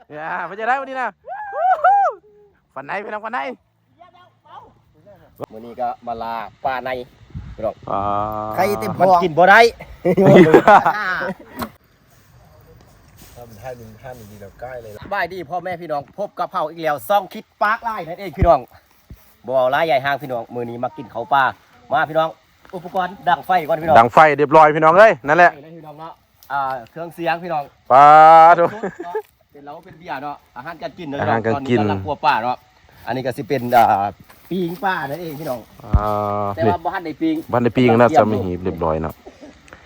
ເປັນຈັ່ງໃດມື້ນີ້ນະ? ຝັນໃນພີ່ນ້ອງ ຝັນໃນ. ມື້ນີ້ກໍມາລ່າປາໃນພີ່ນ້ອງ. ອ່າ ໄຂ່ເຕັມ ມັນກິນບໍ່ໄດ້. ສະບາຍດີພໍ່ແມ່ພີ່ນ້ອງ ພົບກັບເຮົາອີກແລ້ວ ຊ່ອງຄິດປາກລາຍນັ້ນເອງພີ່ນ້ອງ. ບໍ່ເວົ້າຫຼາຍໃຫຍ່ຫ່າງພີ່ນ້ອງ ມື້ນີ້ມາກິນເຂົ້າປ່າ. ມາພີ່ນ້ອງ ອຸປະກອນດັງໄຟກ່ອນພີ່ນ້ອງ. ດັງໄຟຮຽບຮ້ອຍພີ່ນ້ອງເອີຍ. ນັ້ນແຫຼະ ໄຟແລ້ວພີ່ນ້ອງເນາະ. ອ່າ ເຄື່ອງສຽງພີ່ນ້ອງ. ປາໂທ້ ເປັນເຫຼົ້າເປັນເບຍເນາະ ອາຫານການກິນເນາະ. ອາຫານການກິນ ກຳລັງຂົ້ວປາເນາະ. ອັນນີ້ກໍຊິເປັນ ອ່າ ປີ້ງປານັ້ນເອງພີ່ນ້ອງ. ອ່າ ແຕ່ວ່າບໍ່ທັນໄດ້ປີ້ງ ບໍ່ທັນໄດ້ປີ້ງນະ ສາມີຮີບຮຽບຮ້ອຍເນາະ.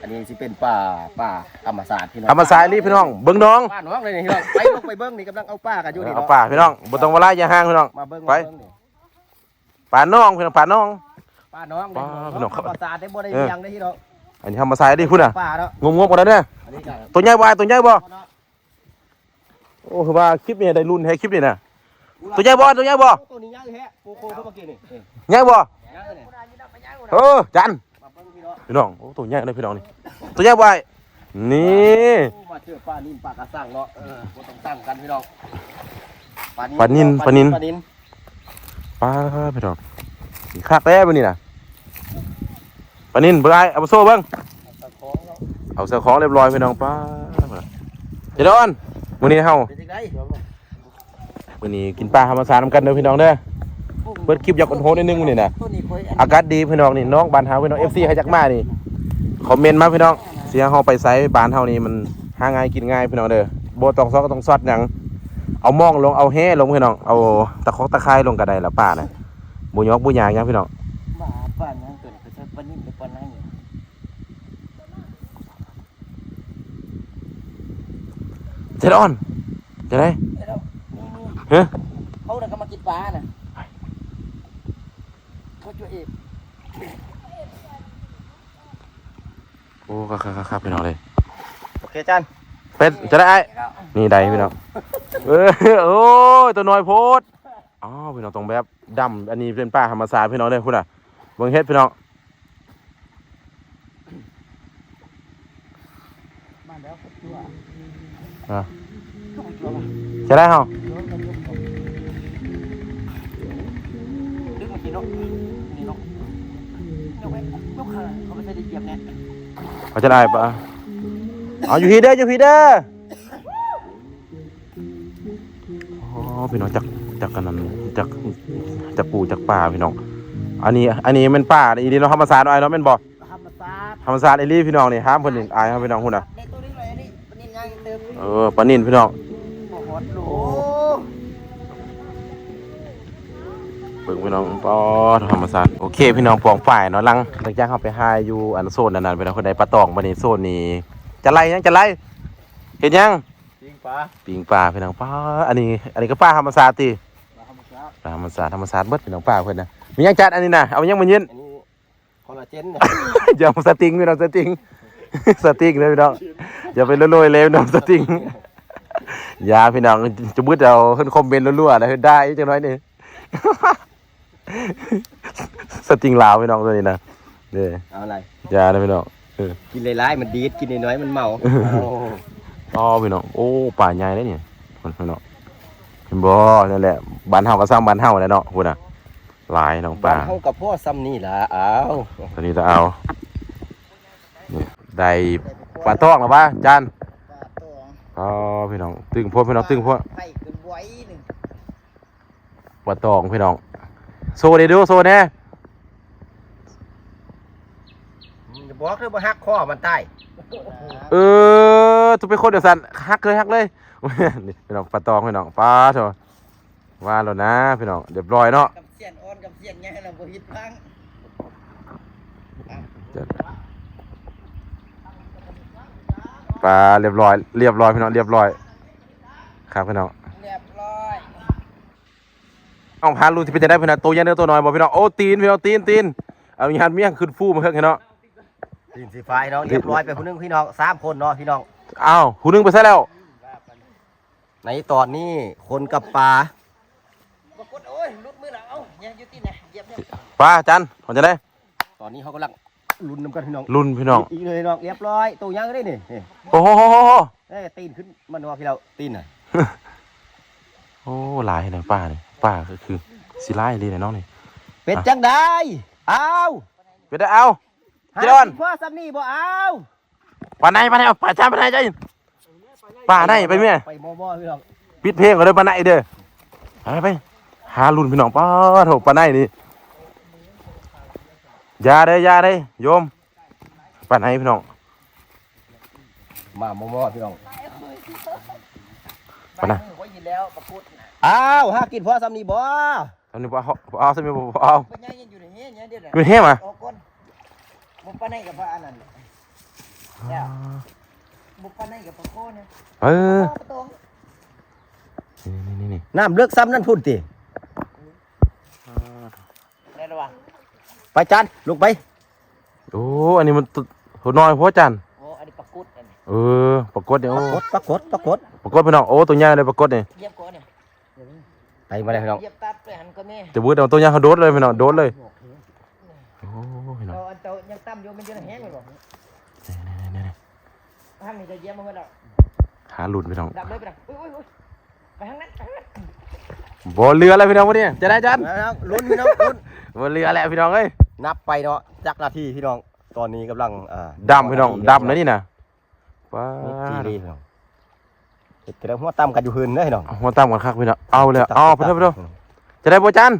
ອັນນີ້ຊິເປັນປາ ປາທຳມະຊາດພີ່ນ້ອງ ທຳມະຊາດອີ່ຫຼີພີ່ນ້ອງ. ເບິ່ງໜອງ ປາໜອງເລີຍນີ້ພີ່ນ້ອງ. ໄປລົງໄປເບິ່ງນີ້ ກຳລັງເອົາປາກັນຢູ່ນີ້ເນາະ. ເອົາປາພີ່ນ້ອງ ບໍ່ຕ້ອງວ່າຫຼາຍຢ່າຫ່າງພີ່ນ້ອງ. ມາເບິ່ງ ໄປ ມາເບິ່ງນີ້ ປາໜອງພີ່ນ້ອງ ປາໜອງ ປາໜອງ. ປາພີ່ນ້ອງ ທຳມະຊາດເດ້ ບໍ່ໄດ້ລ້ຽງເດ້ພີ່ນ້ອງ. ອັນນີ້ທຳມະຊາດເດ້ພຸ້ນນະ. ປາເນາະ ງົບໆ ບໍ່ໄດ້ເດີ. ອັນນີ້ກໍ ໂຕໃຫຍ່ບໍ່ ໂຕໃຫຍ່ບໍ່? ໂອ້ ຄືວ່າຄລິບນີ້ໄດ້ລຸ້ນແທ້ ຄລິບນີ້ນະ. ໂຕໃຫຍ່ບໍ່ ໂຕໃຫຍ່ບໍ່? ໂຕນີ້ໃຫຍ່ແທ້ ໂອ້ໂຫ ເມື່ອກີ້ນີ້ ໃຫຍ່ບໍ່? ເອີ ຈັນ ມາເບິ່ງພີ່ນ້ອງ ພີ່ນ້ອງ. ໂອ້ ໂຕໃຫຍ່ເດ້ພີ່ນ້ອງນີ້. ໂຕໃຫຍ່ບໍ່ອ້າຍ? ນີ້ ໂອ້ ມາເຈີປານິນປາກະຊັງເນາະ. ເອີ ບໍ່ຕ້ອງຕັ້ງກັນພີ່ນ້ອງ. ປານິນ ປານິນ ປານິນ ປານິນ ປາພີ່ນ້ອງ. ຄັກແທ້ມື້ນີ້ນະ ປານິນ. ເບິ່ງອ້າຍ ເອົາມາໂຊເບິ່ງ. ເອົາໃສ່ຂອງຮຽບຮ້ອຍພີ່ນ້ອງ. ປາ ເຈດອນ ມື້ນີ້ເຮົາ ເປັນຈັ່ງໃດ? ມື້ນີ້ກິນປາທຳມະຊາດນຳກັນເດີພີ່ນ້ອງເດີ. ເປີດຄລິບຢາກໂຫດໆ ໜ້ອຍໜຶ່ງມື້ນີ້ນະ. ອາກາດດີພີ່ນ້ອງນີ້ ນ້ອງບ້ານເຮົາພີ່ນ້ອງ. ເອັຟຊີ ໃຜຢາກມານີ້ ຄອມເມັນມາພີ່ນ້ອງ. ຊິເຮົາໄປໃສ ບ້ານເຮົານີ້ມັນຫາງ່າຍກິນງ່າຍພີ່ນ້ອງເດີ. ບໍ່ຕ້ອງຊອກ ຕ້ອງຊອດຫຍັງ ເອົາມອງລົງ ເອົາແຫລົງພີ່ນ້ອງ ເອົາຕະຂອກຕະຂ່າຍລົງກໍໄດ້ລະ ປານະ. ບໍ່ຍອກບໍ່ຍາກຫຍັງພີ່ນ້ອງ. ປາ ປາຫຍັງຕົວນີ້ ປານິນຫຼືປາໄນ? ເຈດອອນ ຈັ່ງໃດ? ເອີ ເຮົານະກໍມາກິນປານະ ເຂົາຈວຍເອງ. ໂອ້ ຄັກໆໆ ພີ່ນ້ອງເອີຍ. ໂອເຄ ຈານ ເປັນຈັ່ງໃດອ້າຍ? ນີ້ໄດ້ພີ່ນ້ອງ. ເອີ ໂອ້ຍ ຕົວນ້ອຍໂພດ. ອໍ ພີ່ນ້ອງ ຕ້ອງແບບດຳ. ອັນນີ້ເປັນປາທຳມະຊາດພີ່ນ້ອງເດີ. ພຸ້ນນະ ເບິ່ງເຫັດພີ່ນ້ອງ. ມາແລ້ວ ອ່າ ຈະໄດ້ເຮົາ ດຶງມາກິນເນາະ ນີ້ເນາະ. ເຂົາຈະໄດ້ປະ? ເອົາ ຢູ່ພີ້ເດີ ຢູ່ພີ້ເດີ. ອໍ ພີ່ນ້ອງ ຈັກ ຈັກອັນນັ້ນ ຈັກ ຈັກປູຈັກປາພີ່ນ້ອງ. ອັນນີ້ ອັນນີ້ແມ່ນປາອີ່ຫຼີເນາະ ທຳມະຊາດເນາະ ອ້າຍເນາະ ແມ່ນບໍ່? ທຳມະຊາດ ທຳມະຊາດອີ່ຫຼີພີ່ນ້ອງນີ້. ຫ້າມເພິ່ນອາຍເຮົາພີ່ນ້ອງພຸ້ນນະ. ເອີ ປານິນພີ່ນ້ອງ. ເບິ່ງພີ່ນ້ອງ ປາ ທຳມະຊາດ. ໂອເຄພີ່ນ້ອງ ປອງປາຍເນາະ. ຫຼັງ ຫຼັງຈາກເຮົາໄປຫາຢູ່ອັນໂຊນອັນນັ້ນພີ່ນ້ອງ ເພິ່ນໄດ້ປາຕອງ. ບັດນີ້ໂຊນນີ້ ຈະໄລ່ຫຍັງ ຈະໄລ່ ເຮັດຫຍັງ? ປີ້ງປາ ປີ້ງປາພີ່ນ້ອງ. ປາ ອັນນີ້ ອັນນີ້ກໍປາທຳມະຊາດຕິ? ປາທຳມະຊາດ ປາທຳມະຊາດ ທຳມະຊາດເບິດພີ່ນ້ອງ ປາເພິ່ນນະ. ມີຫຍັງຈັດອັນນີ້ນະ? ເອົາຫຍັງມາຍິນ? ອັນນີ້ ຄໍລາເຈນ. ຢ່າສະຕິງພີ່ນ້ອງ ສະຕິງ ສະຕິງເດີພີ່ນ້ອງ. ຢ່າໄປໂລຍໆເລີຍພີ່ນ້ອງ ສະຕິງ. ຢ່າພີ່ນ້ອງ ຈະບຶດເອົາ ເພິ່ນຄອມເມັນລັວໆ ແລ້ວເຮັດໄດ້ຈັກໜ້ອຍນີ້. ສະຕິງລາວພີ່ນ້ອງ ຕົວນີ້ນະ. ເດ້ ເອົາໄລ ຢ່ານະພີ່ນ້ອງ. ເອີ ກິນຫຼາຍໆມັນດີດ ກິນໜ້ອຍໆມັນເມົາ. ອໍ ພີ່ນ້ອງ ໂອ້ ປາໃຫຍ່ເດ້ນີ້ພີ່ນ້ອງ. ເຫັນບໍ່? ນັ້ນແຫຼະ ບ້ານເຮົາກໍຊ່ຳບ້ານເຮົາແຫຼະເນາະ. ພຸ້ນນະ ຫຼາຍນ້ອງປາ ບ້ານເຮົາກໍພໍຊ່ຳນີ້ລະ. ເອົາ ຕົວນີ້ລະເອົາ. ນີ້ ໄດ້ປາຕອງແລ້ວຫວາ ຈານ? ປາຕອງ. ອໍ ພີ່ນ້ອງ ຕຶງໂພດ ພີ່ນ້ອງ ຕຶງໂພດ. ໄປຄືບວຍໜຶ່ງ ປາຕອງພີ່ນ້ອງ. ໂຊແດ່ດູ ໂຊແດ່. ຢ່າບອກເດີ ບໍ່ຫັກຄໍມັນຕາຍ. ເອີ ທຸບໄປຄົນດຽວຊັ້ນ ຫັກເລີຍ ຫັກເລີຍ. ນີ້ພີ່ນ້ອງ ປາຕອງພີ່ນ້ອງ. ປາໂທ້ ວ່າແລ້ວນະພີ່ນ້ອງ ຮຽບຮ້ອຍເນາະ. ກັບສຽນອ່ອນກັບສຽນໃຫຍ່ລະບໍ່ຜິດຫວັງ. ປາ ຮຽບຮ້ອຍ ຮຽບຮ້ອຍພີ່ນ້ອງ ຮຽບຮ້ອຍ. ຄັກພີ່ນ້ອງ ຮຽບຮ້ອຍ. ນ້ອງພາລຸ້ນຊິເປັນຈັ່ງໃດພີ່ນ້ອງ ໂຕໃຫຍ່ເດີ ໂຕນ້ອຍບໍ່ພີ່ນ້ອງ. ໂອ້ ຕີນພີ່ນ້ອງ ຕີນ ຕີນ. ອະນຸຍາດມ້ຽງຂຶ້ນຟູມາເຖິງເນາະ. ຕີນສີຟ້າພີ່ນ້ອງ ຮຽບຮ້ອຍໄປຜູ້ໜຶ່ງພີ່ນ້ອງ ສາມຄົນເນາະພີ່ນ້ອງ. ອ້າວ ຜູ້ໜຶ່ງໄປໃສແລ້ວ? ໃນຕອນນີ້ຄົນກັບປາ ປາກົດ ໂອ້ຍ ຫຼຸດມືລະ. ເອົ້າ ຍັງຢູ່ຕີນນະ ຢຽບ ປາ ຈານ ເປັນຈັ່ງໃດ? ຕອນນີ້ເຮົາກຳລັງ ລຸ້ນນຳກັນພີ່ນ້ອງ ລຸ້ນພີ່ນ້ອງ ອີກເລີຍພີ່ນ້ອງ. ຮຽບຮ້ອຍ ໂຕໃຫຍ່ເດ້ນີ້. ໂອ້ໂຫ ເອີ ຕີນຂຶ້ນມາໜໍ່ພີ່ລາວ ຕີນນະ. ໂອ້ ຫຼາຍແທ້ປານີ້ ປາກໍຄືຊິຫຼາຍເລີຍເນາະນີ້. ເປັນຈັ່ງໃດ? ອ້າວ ເປັນໃດ? ເອົາ ຫາກິນພໍສ່ຳນີ້ບໍ່? ເອົາ ປາໄນ ປາໄນ ເອົາ ປາຈານ ປາໄນ ເຈົ້າ ປາໄນ ໄປແມ່ ໄປໝໍໆ ພີ່ນ້ອງ ປິດເພງກ່ອນເດີ ປາໄນເດີ. ໄປ ໄປ ຫາລຸ້ນ ພີ່ນ້ອງ. ປາໂທ້ ປາໄນນີ້ ຢ່າເດີ ຢ່າເດີໂຍມ. ປາໄນ ພີ່ນ້ອງ ມາໝໍໆ ພີ່ນ້ອງ. ປາໄນ ອ້າວ ຫາກິນພໍສ່ຳນີ້ບໍ່? ສ່ຳນີ້ບໍ່ເອົາ ບໍ່ເອົາ ສ່ຳນີ້ບໍ່ເອົາ. ມັນຍັງຢູ່ໃນເຮ ຢູ່ໃນເຮມາ ອອກກ່ອນ. ບໍ່ປານໃດກໍປາອັນນັ້ນແຫຼະ ບໍ່ປານໃດກໍປາຄໍນະ. ເອີ ປາຕົງ ນີ້ໆໆໆ ນ້ຳເລິກສ່ຳນັ້ນພຸ້ນຕິ? ອ່າ ແມ່ນລະວະ. ໄປຈານ ລົງໄປ. ໂອ້ ອັນນີ້ມັນໂຕນ້ອຍໂພດຈານ. ໂອ້ ອັນນີ້ປາກົດ ອັນນີ້ ເອີ ປາກົດນີ້. ໂອ້ ປາກົດ ປາກົດ ປາກົດ ປາກົດ ພີ່ນ້ອງ. ໂອ້ ໂຕໃຫຍ່ເລີຍປາກົດນີ້. ຢຽບກ່ອນນີ້ ໄປບໍ່ໄດ້ ພີ່ນ້ອງ. ຢຽບຕັດໄປຫັ້ນກໍມີ. ຈະວືດເອົາໂຕໃຫຍ່ ເຮົາໂດດເລີຍ ພີ່ນ້ອງ ໂດດເລີຍ. ໂອ້ ພີ່ນ້ອງ ເອົາອັນໂຕຍັງຕ່ຳຢູ່ ມັນຈະແຮງແມ່ນບໍ່? ນີ້ໆໆໆ ທາງນີ້ກໍຢຽບມາເໝິດແລ້ວ. ຫາລຸ້ນ ພີ່ນ້ອງ ດັບເລີຍ ພີ່ນ້ອງ. ອຸ້ຍໆໆ ໄປທາງນັ້ນ ໄປທາງນັ້ນ. ບໍ່ເຫຼືອແລ້ວ ພີ່ນ້ອງ ມື້ນີ້ ຈະໄດ້ຈານ ລຸ້ນ ພີ່ນ້ອງ ລຸ້ນ. ບໍ່ເຫຼືອແລ້ວ ພີ່ນ້ອງເອີຍ. ນັບໄປເນາະ ຈັກນາທີ ພີ່ນ້ອງ. ຕອນນີ້ກຳລັງ ອ່າ ດຳ ພີ່ນ້ອງ ດຳແລ້ວນີ້ນະ. ປາດ ນີ້ຈີ່ລີ ພີ່ນ້ອງ. ເຮັດແຕ່ຫົວຕຳກັນຢູ່ເຮືອນເດີ ພີ່ນ້ອງ. ຫົວຕຳກັນຄັກ ພີ່ນ້ອງ. ເອົາແລ້ວ ເອົາ ໄປເດີ ໄປເດີ. ຈະໄດ້ບໍ່ຈານ?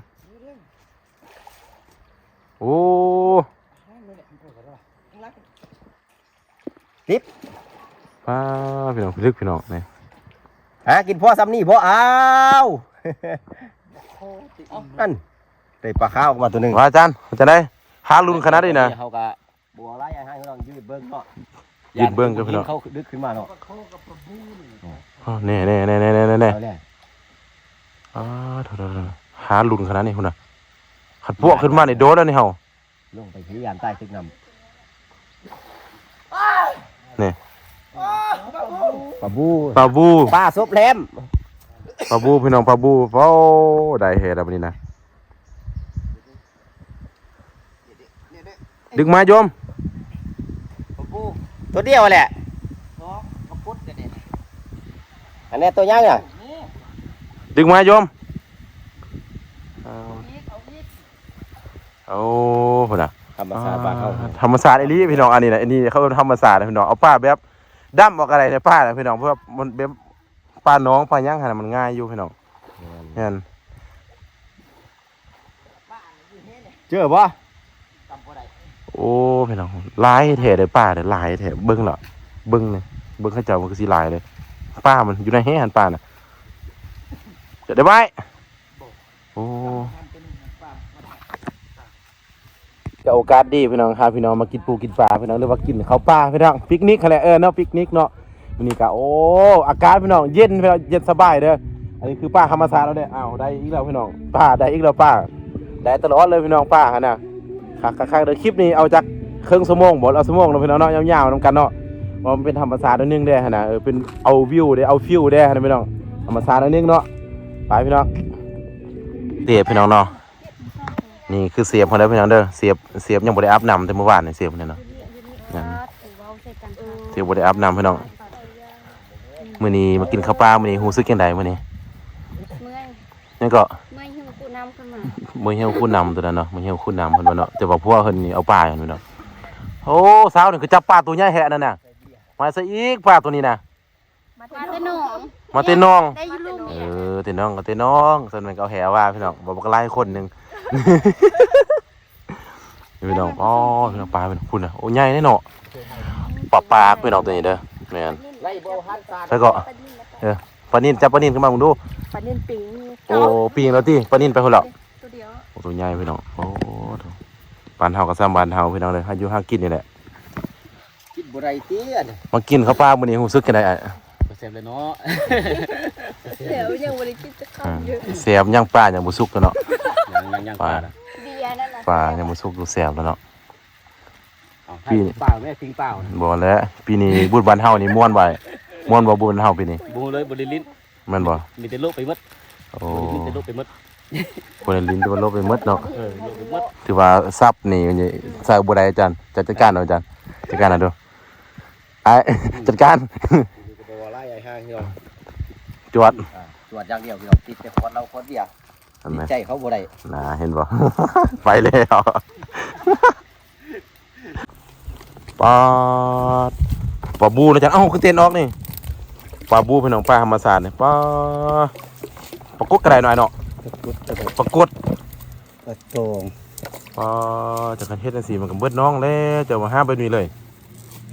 ໂອ້ ຕິດ ປາ ພີ່ນ້ອງ ພິລຶກ ພີ່ນ້ອງ ນີ້ ຫາກິນພໍສ່ຳນີ້ບໍ່? ອ້າວ ນັ້ນ ໄດ້ປາຂາວອອກມາໂຕໜຶ່ງ. ວ່າຈານ ຈະໄດ້ ຫາລຸ້ນຂະໜາດນີ້ນະ. ເຮົາກໍ ບໍ່ຫຼາຍ ອ້າຍ ໃຫ້ນ້ອງຢືດເບິ່ງເນາະ ຢືດເບິ່ງກ່ອນ ພີ່ນ້ອງ. ເຂົາດຶກຂຶ້ນມາເນາະ. ອໍ ແນ່ໆໆໆໆໆ ເອົາແຫຼະ ອ້າ ໂທ້ໆໆ ຫາລຸ້ນຂະໜາດນີ້ພຸ້ນນະ. ຄັນພວກຂຶ້ນມານີ້ໂດນແລ້ວນີ້ເຮົາ ລົງໄປພີ້ ຢ້ານຕາຍຖືກນ້ຳ. ນີ້ ປາບູ ປາບູ ປາສົບແຫຼມ ປາບູ ພີ່ນ້ອງ ປາບູ. ໂອ້ ໄດ້ແທ້ແລ້ວບັດນີ້ນະ. ດຶງມາໂຍມ ໂຕດຽວຫັ້ນແຫຼະ. ອັນນີ້ໂຕໃຫຍ່ນະ ດຶງມາໂຍມ. ເອົາ ເອົາອີກ ເອົາອີກ. ໂອ້ ພຸ້ນນະ ທຳມະຊາດບ້ານເຮົາ ອ່າ ທຳມະຊາດອີ່ຫຼີ ພີ່ນ້ອງ. ອັນນີ້ນະ ອັນນີ້ເຂົາເອີ້ນທຳມະຊາດນະ ພີ່ນ້ອງ. ເອົາປາແບບດຳເອົາກໍໄດ້ນະ ປານະ ພີ່ນ້ອງ ເພາະວ່າມັນແບບປາໜອງປາຫຍັງຫັ້ນນະ ມັນງ່າຍຢູ່ ພີ່ນ້ອງ. ແມ່ນ ແມ່ນ. ເຈີບໍ່? ໂອ້ ພີ່ນ້ອງ ຫຼາຍແທ້ເດີ ປາເດີ ຫຼາຍແທ້. ເບິ່ງລະ ເບິ່ງນີ້ ເບິ່ງເຂົາເຈົ້າ ມັນຄືຊິຫຼາຍເດີ ປາມັນຢູ່ໃນແຫຫັ້ນ ປານະ. ຈະໄດ້ໄວ້. ໂອ້ ກໍໂອກາດດີ ພີ່ນ້ອງ ພາພີ່ນ້ອງມາກິນປູກິນປາ ພີ່ນ້ອງ ຫຼືວ່າກິນເຂົ້າປ່າ ພີ່ນ້ອງ ປິກນິກຫັ້ນແຫຼະ. ເອີ ເນາະ ປິກນິກເນາະ. ມື້ນີ້ກະ ໂອ້ ອາກາດ ພີ່ນ້ອງ ເຢັນ ພີ່ນ້ອງ ເຢັນສະບາຍເດີ. ອັນນີ້ຄືປ່າທຳມະຊາດເຮົາເດ້. ອ້າວ ໄດ້ອີກແລ້ວ ພີ່ນ້ອງ ປ່າ ໄດ້ອີກແລ້ວ ປ່າ ໄດ້ຕະຫຼອດເລີຍ ພີ່ນ້ອງ ປ່າຫັ້ນນະ. ຄັກໆໆເດີ. ຄລິບນີ້ເອົາຈັກເຄິ່ງຊົ່ວໂມງບໍ ເອົາຊົ່ວໂມງເນາະ ພີ່ນ້ອງເນາະ ຍາວໆນຳກັນເນາະ. ເພາະມັນເປັນທຳມະຊາດໜ້ອຍໜຶ່ງເດ້ຫັ້ນນະ. ເອີ ເປັນເອົາວິວເດ້ ເອົາຟິວເດ້ຫັ້ນນະ ພີ່ນ້ອງ ທຳມະຊາດໜ້ອຍໜຶ່ງເນາະ. ໄປ ພີ່ນ້ອງ ເດ້ ພີ່ນ້ອງເນາະ. ນີ້ຄືເຊຟເຮົາເດີ ພີ່ນ້ອງເດີ. ເຊຟ ເຊຟຍັງບໍ່ໄດ້ອາບນ້ຳແຕ່ມື້ວານນີ້ ເຊຟເຮົາເນາະ. ແມ່ນ ເຊຟບໍ່ໄດ້ອາບນ້ຳ ພີ່ນ້ອງ. ມື້ນີ້ມາກິນເຂົ້າປ່າ ມື້ນີ້ຮູ້ສຶກຈັ່ງໃດມື້ນີ້? ເມື່ອຍ ຫຍັງເກາະ? ເມື່ອຍຫິ້ວຄູນ້ຳຂຶ້ນມາ ເມື່ອຍຫິ້ວຄູນ້ຳຕົວນັ້ນເນາະ ເມື່ອຍຫິ້ວຄູນ້ຳເພິ່ນວ່າເນາະ. ແຕ່ວ່າພວກເພິ່ນນີ້ເອົາປາຢູ່ເນາະ. ໂອ້ ສາວນີ້ຄືຈັບປາຕົວໃຫຍ່ແທ້ນັ້ນນະ. ມາໃສ່ອີກປາຕົວນີ້ນະ. ມາແຕ່ໜອງ ມາແຕ່ໜອງ ໄດ້ຢູ່ລຸ່ມ. ເອີ ແຕ່ໜອງກໍແຕ່ໜອງ ສ່ວນແມ່ນກໍເອົາແຫວ່າ ພີ່ນ້ອງ ບໍ່ບັກຫຼາຍຄົນໜຶ່ງ ພີ່ນ້ອງ. ອໍ ພີ່ນ້ອງ ປາເປັນພຸ້ນນະ. ໂອ້ ໃຫຍ່ເດ້ເນາະ ປາປາກ ພີ່ນ້ອງ ຕົວນີ້ເດີ. ແມ່ນ ໃສ່ເກາະ ເອີ ປານິນ ຈັບປານິນຂຶ້ນມາເບິ່ງດູ. ປານິນປິງ ໂອ້ ປິງແລ້ວຕິ ປານິນໄປພຸ້ນແລ້ວ. ໂຕດຽວ ໂອ້ ຕົວໃຫຍ່ ພີ່ນ້ອງ. ໂອ້ ບ້ານເຮົາກໍສ່ຳບ້ານເຮົາ ພີ່ນ້ອງເດີ ຫາຢູ່ຫາກິນນີ້ແຫຼະ. ກິນບໍ່ໄດ້ຕິອັນນີ້. ມາກິນເຂົ້າປ່າມື້ນີ້ຮູ້ສຶກຈັ່ງໃດອ້າຍ? ແຊບແລ້ວເນາະ. ແຊບ ຍັງບໍ່ໄດ້ກິນຈັກຄຳຢູ່. ອ່າ ແຊບ ຍັງປາຍັງບໍ່ສຸກເນາະ. ຍັງ ຍັງ ຍັງປາ ປານະ ເບຍນັ້ນນະ ປາຍັງບໍ່ສຸກ ແຊບແລ້ວເນາະ. ເອົາ ໃຫ້ປາແມ່ ປີ້ງປານະ. ບໍ່ແຫຼະ ປີນີ້ບຸນບ້ານເຮົານີ້ມ່ວນບໍ່? ມ່ວນບໍ່ບຸນບ້ານເຮົາປີນີ້? ບໍ່ຮູ້ເລີຍ ບໍ່ໄດ້ຫຼິ້ນ. ແມ່ນບໍ່? ມີແຕ່ໂລະໄປໝົດ. ໂອ້ ມີແຕ່ໂລະໄປໝົດ. ບໍ່ໄດ້ຫຼິ້ນ ແຕ່ວ່າໂລະໄປໝົດເນາະ. ເອີ ໂລະໄປໝົດ. ຖືວ່າສັບນີ້ໃຊ້ບໍ່ໄດ້ອາຈານ. ຈັດ ຈັດການເອົາອາຈານ ຈັດການເອົາດູ. ອ້າຍ ຈັດການ. ບໍ່ວ່າຫຼາຍ ອ້າຍ ຫາງເນາະ. ຈວດ. ອ່າ ตรวจอย่างเดียวพี่น้อง ติดแต่ขวดเหล้าขวดเบียร์ เห็นไหม ติดใจเขาบ่ได้ น่า เห็นบ่ ไปแล้ว ปาด ปลาบู่นะจ๊ะ เอ้า คือเต้นออกนี่ ปลาบู่พี่น้อง ปลาธรรมชาตินี่ ปลา ปลากดก็ได้หน่อยเนาะ ปลากดก็ได้ ปลากด ปลาตอง ปลา จักคันเฮ็ดจังซี่มันก็เบิดน้องแล้ว เจ้ามาหาแบบนี้เลย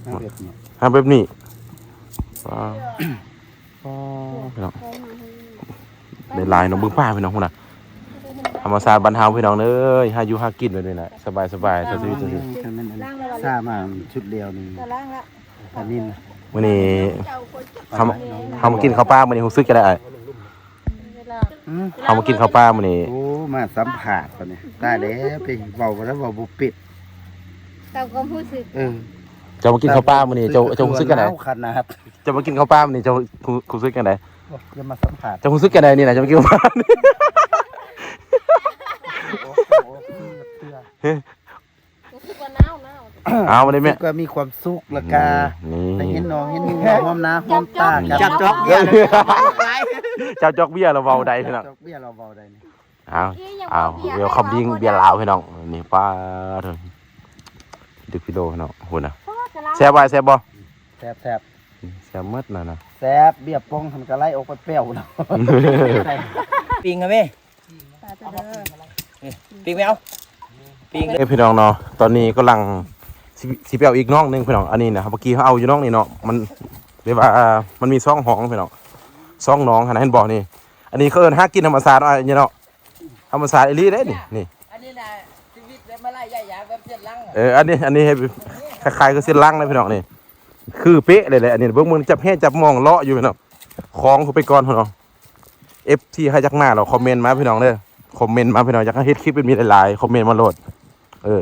หาแบบนี้ หาแบบนี้ ปลา ปลา พี่น้อง ได้หลายเนาะ เบิ่งปลาพี่น้องพุ้นน่ะ ธรรมชาติบ้านเฮาพี่น้องเอ้ย หาอยู่หากินแบบนี้แหละ สบายๆ ใช้ชีวิตจังซี่ คันแม่นอันนี้ซ่ามาชุดเดียวนี่ ก็ล้างละ อันนี้นะ มื้อนี้เฮา เฮามากินข้าวปลามื้อนี้ รู้สึกจั่งใดอ้าย อืม เฮามากินข้าวปลามื้อนี้ โอ้ มาสัมภาษณ์บัดนี้ ตายแล้ว ไปเว้าบ่ได้ เว้าบ่เป็น ตามความรู้สึก เออ เจ้ามากินข้าวปลามื้อนี้ เจ้า เจ้ารู้สึกจั่งใด หนาวขนาด เจ้ามากินข้าวปลามื้อนี้ เจ้ารู้ รู้สึกจั่งใด โอ้ อย่ามาสัมภาษณ์ เจ้ารู้สึกจั่งใดนี่นะ เจ้ามากินข้าวปลา โอ้โห เฮ้ย รู้สึกว่าหนาว หนาว เอามาเลยแม่ รู้สึกว่ามีความสุข แล้วก็ อืม นี่ ได้เห็นน้องเห็นนุ่งหอมหน้าหอมตากัน จับจอกเบียร์ จับจอกเบียร์แล้วเว้าได้พี่น้อง จับจอกเบียร์แล้วเว้าได้นี่ เอา เอา เวลคัมดริงก์เบียร์ลาวพี่น้อง นี่ ปาด เด้อพี่น้อง พุ้นน่ะ แซ่บบ่ แซ่บบ่ แซ่บ แซ่บ แซ่บหมดน่ะนะ แซ่บ เบียร์ป๋องหั่นก็ไหลออกไปแป้วนะ ปิ้งเอาแม่ ปลาตัวเด้อ นี่ ปิ้งแม่เอา ปิ้งเลย เอ้ย พี่น้องเนาะ ตอนนี้กำลังสิ สิไปเอาอีกน้องหนึ่งพี่น้อง อันนี้นะ เมื่อกี้เขาเอาอยู่น้องนี่เนาะ มัน เรียกว่า มันมีสองห้องพี่น้อง สองน้องหั่นนะ เห็นบ่นี่ อันนี้เขาเอิ้นหากินธรรมชาติเนาะ อันนี้เนาะ ธรรมชาติอีหลีเด้นี่ นี่ อันนี้น่ะ ชีวิตแบบมาไล่ย้ายยางแบบเส้นหลังอะ เออ อันนี้ อันนี้ให้คล้ายๆ คือเส้นหลังนะพี่น้องนี่ คือเป๊ะเลยแหละ อันนี้เบิ่ง เบิ่ง จับแฮจับมองเลาะอยู่พี่น้อง ของคือไปก่อนพี่น้อง เอฟซี ใครอยากมาลองคอมเมนต์มาพี่น้องเด้อ คอมเมนต์มาพี่น้อง อยากให้เฮ็ดคลิปแบบนี้หลายๆ คอมเมนต์มาโลด เออ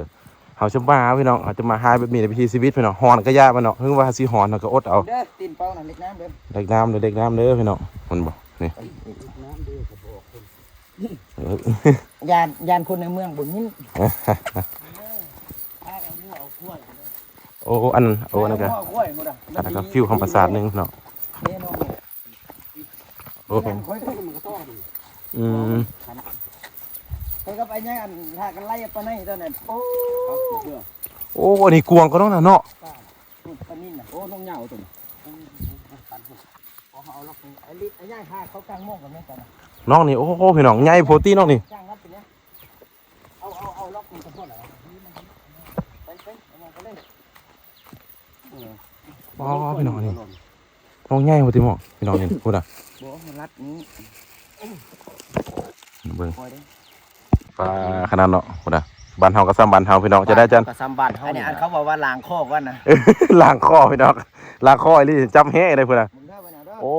เฮาจะมาพี่น้อง เฮาจะมาหาแบบนี้ในวิถีชีวิตพี่น้อง ฮ้อนก็อย่ามันเนาะ ถึงว่าสิฮ้อนเฮาก็อดเอา เด้อ ตีนเป้าน่ะ เล็กน้ำเด้อ เล็กน้ำเด้อ เล็กน้ำเด้อพี่น้อง มันบ่ นี่ เล็กน้ำเด้อกระบอกเพิ่น เออ ย่าน ย่านคนในเมืองบ่ยิน พากันงัวเอาควาย โอ้ อัน โอ้ อันนั้นก็ งัวเอาควายหมดอะ อันนั้นก็ฟิวธรรมชาติหนึ่งเนาะ แน่นอน โอ้ อืม ไปกับไอ้ยังอันพากันไล่ปลาในตอนนั้น โอ้ โอ้ อันนี้กวางก็ต้องน่ะเนาะ ปลา ปลานิลน่ะ โอ้ น้องเหยาตัวนี้ เอา เอาล็อกนี่ ไอ้ลิ ไอ้ใหญ่พาเขากางม่วงกันแม่นกันนะ น้องนี่ โอ้โห พี่น้อง ใหญ่โพดติน้องนี่ กางวัดตัวเนี้ย เอา เอา เอาล็อกนี่ก็พอแล้ว ไป ไป เอามาก็เลย เออ อ๋อ พี่น้องนี่ น้องใหญ่โพดติหมอ พี่น้องนี่ พุ้นน่ะ บ่ มันรัดนี้ เบิ่ง ปล่อยเด้ ปลาขนาดเนาะ พุ้นน่ะ บ้านเฮาก็ซ้ำบ้านเฮาพี่น้อง จะได้จัน ก็ซ้ำบ้านเฮา อันนี้ นี่ อันเขาบอกว่าล้างคอก่อนนะ ล้างคอพี่น้อง ล้างคออีหลี จับแฮะได้พุ้นน่ะ มึงเด้อไปนะเด้อ โอ้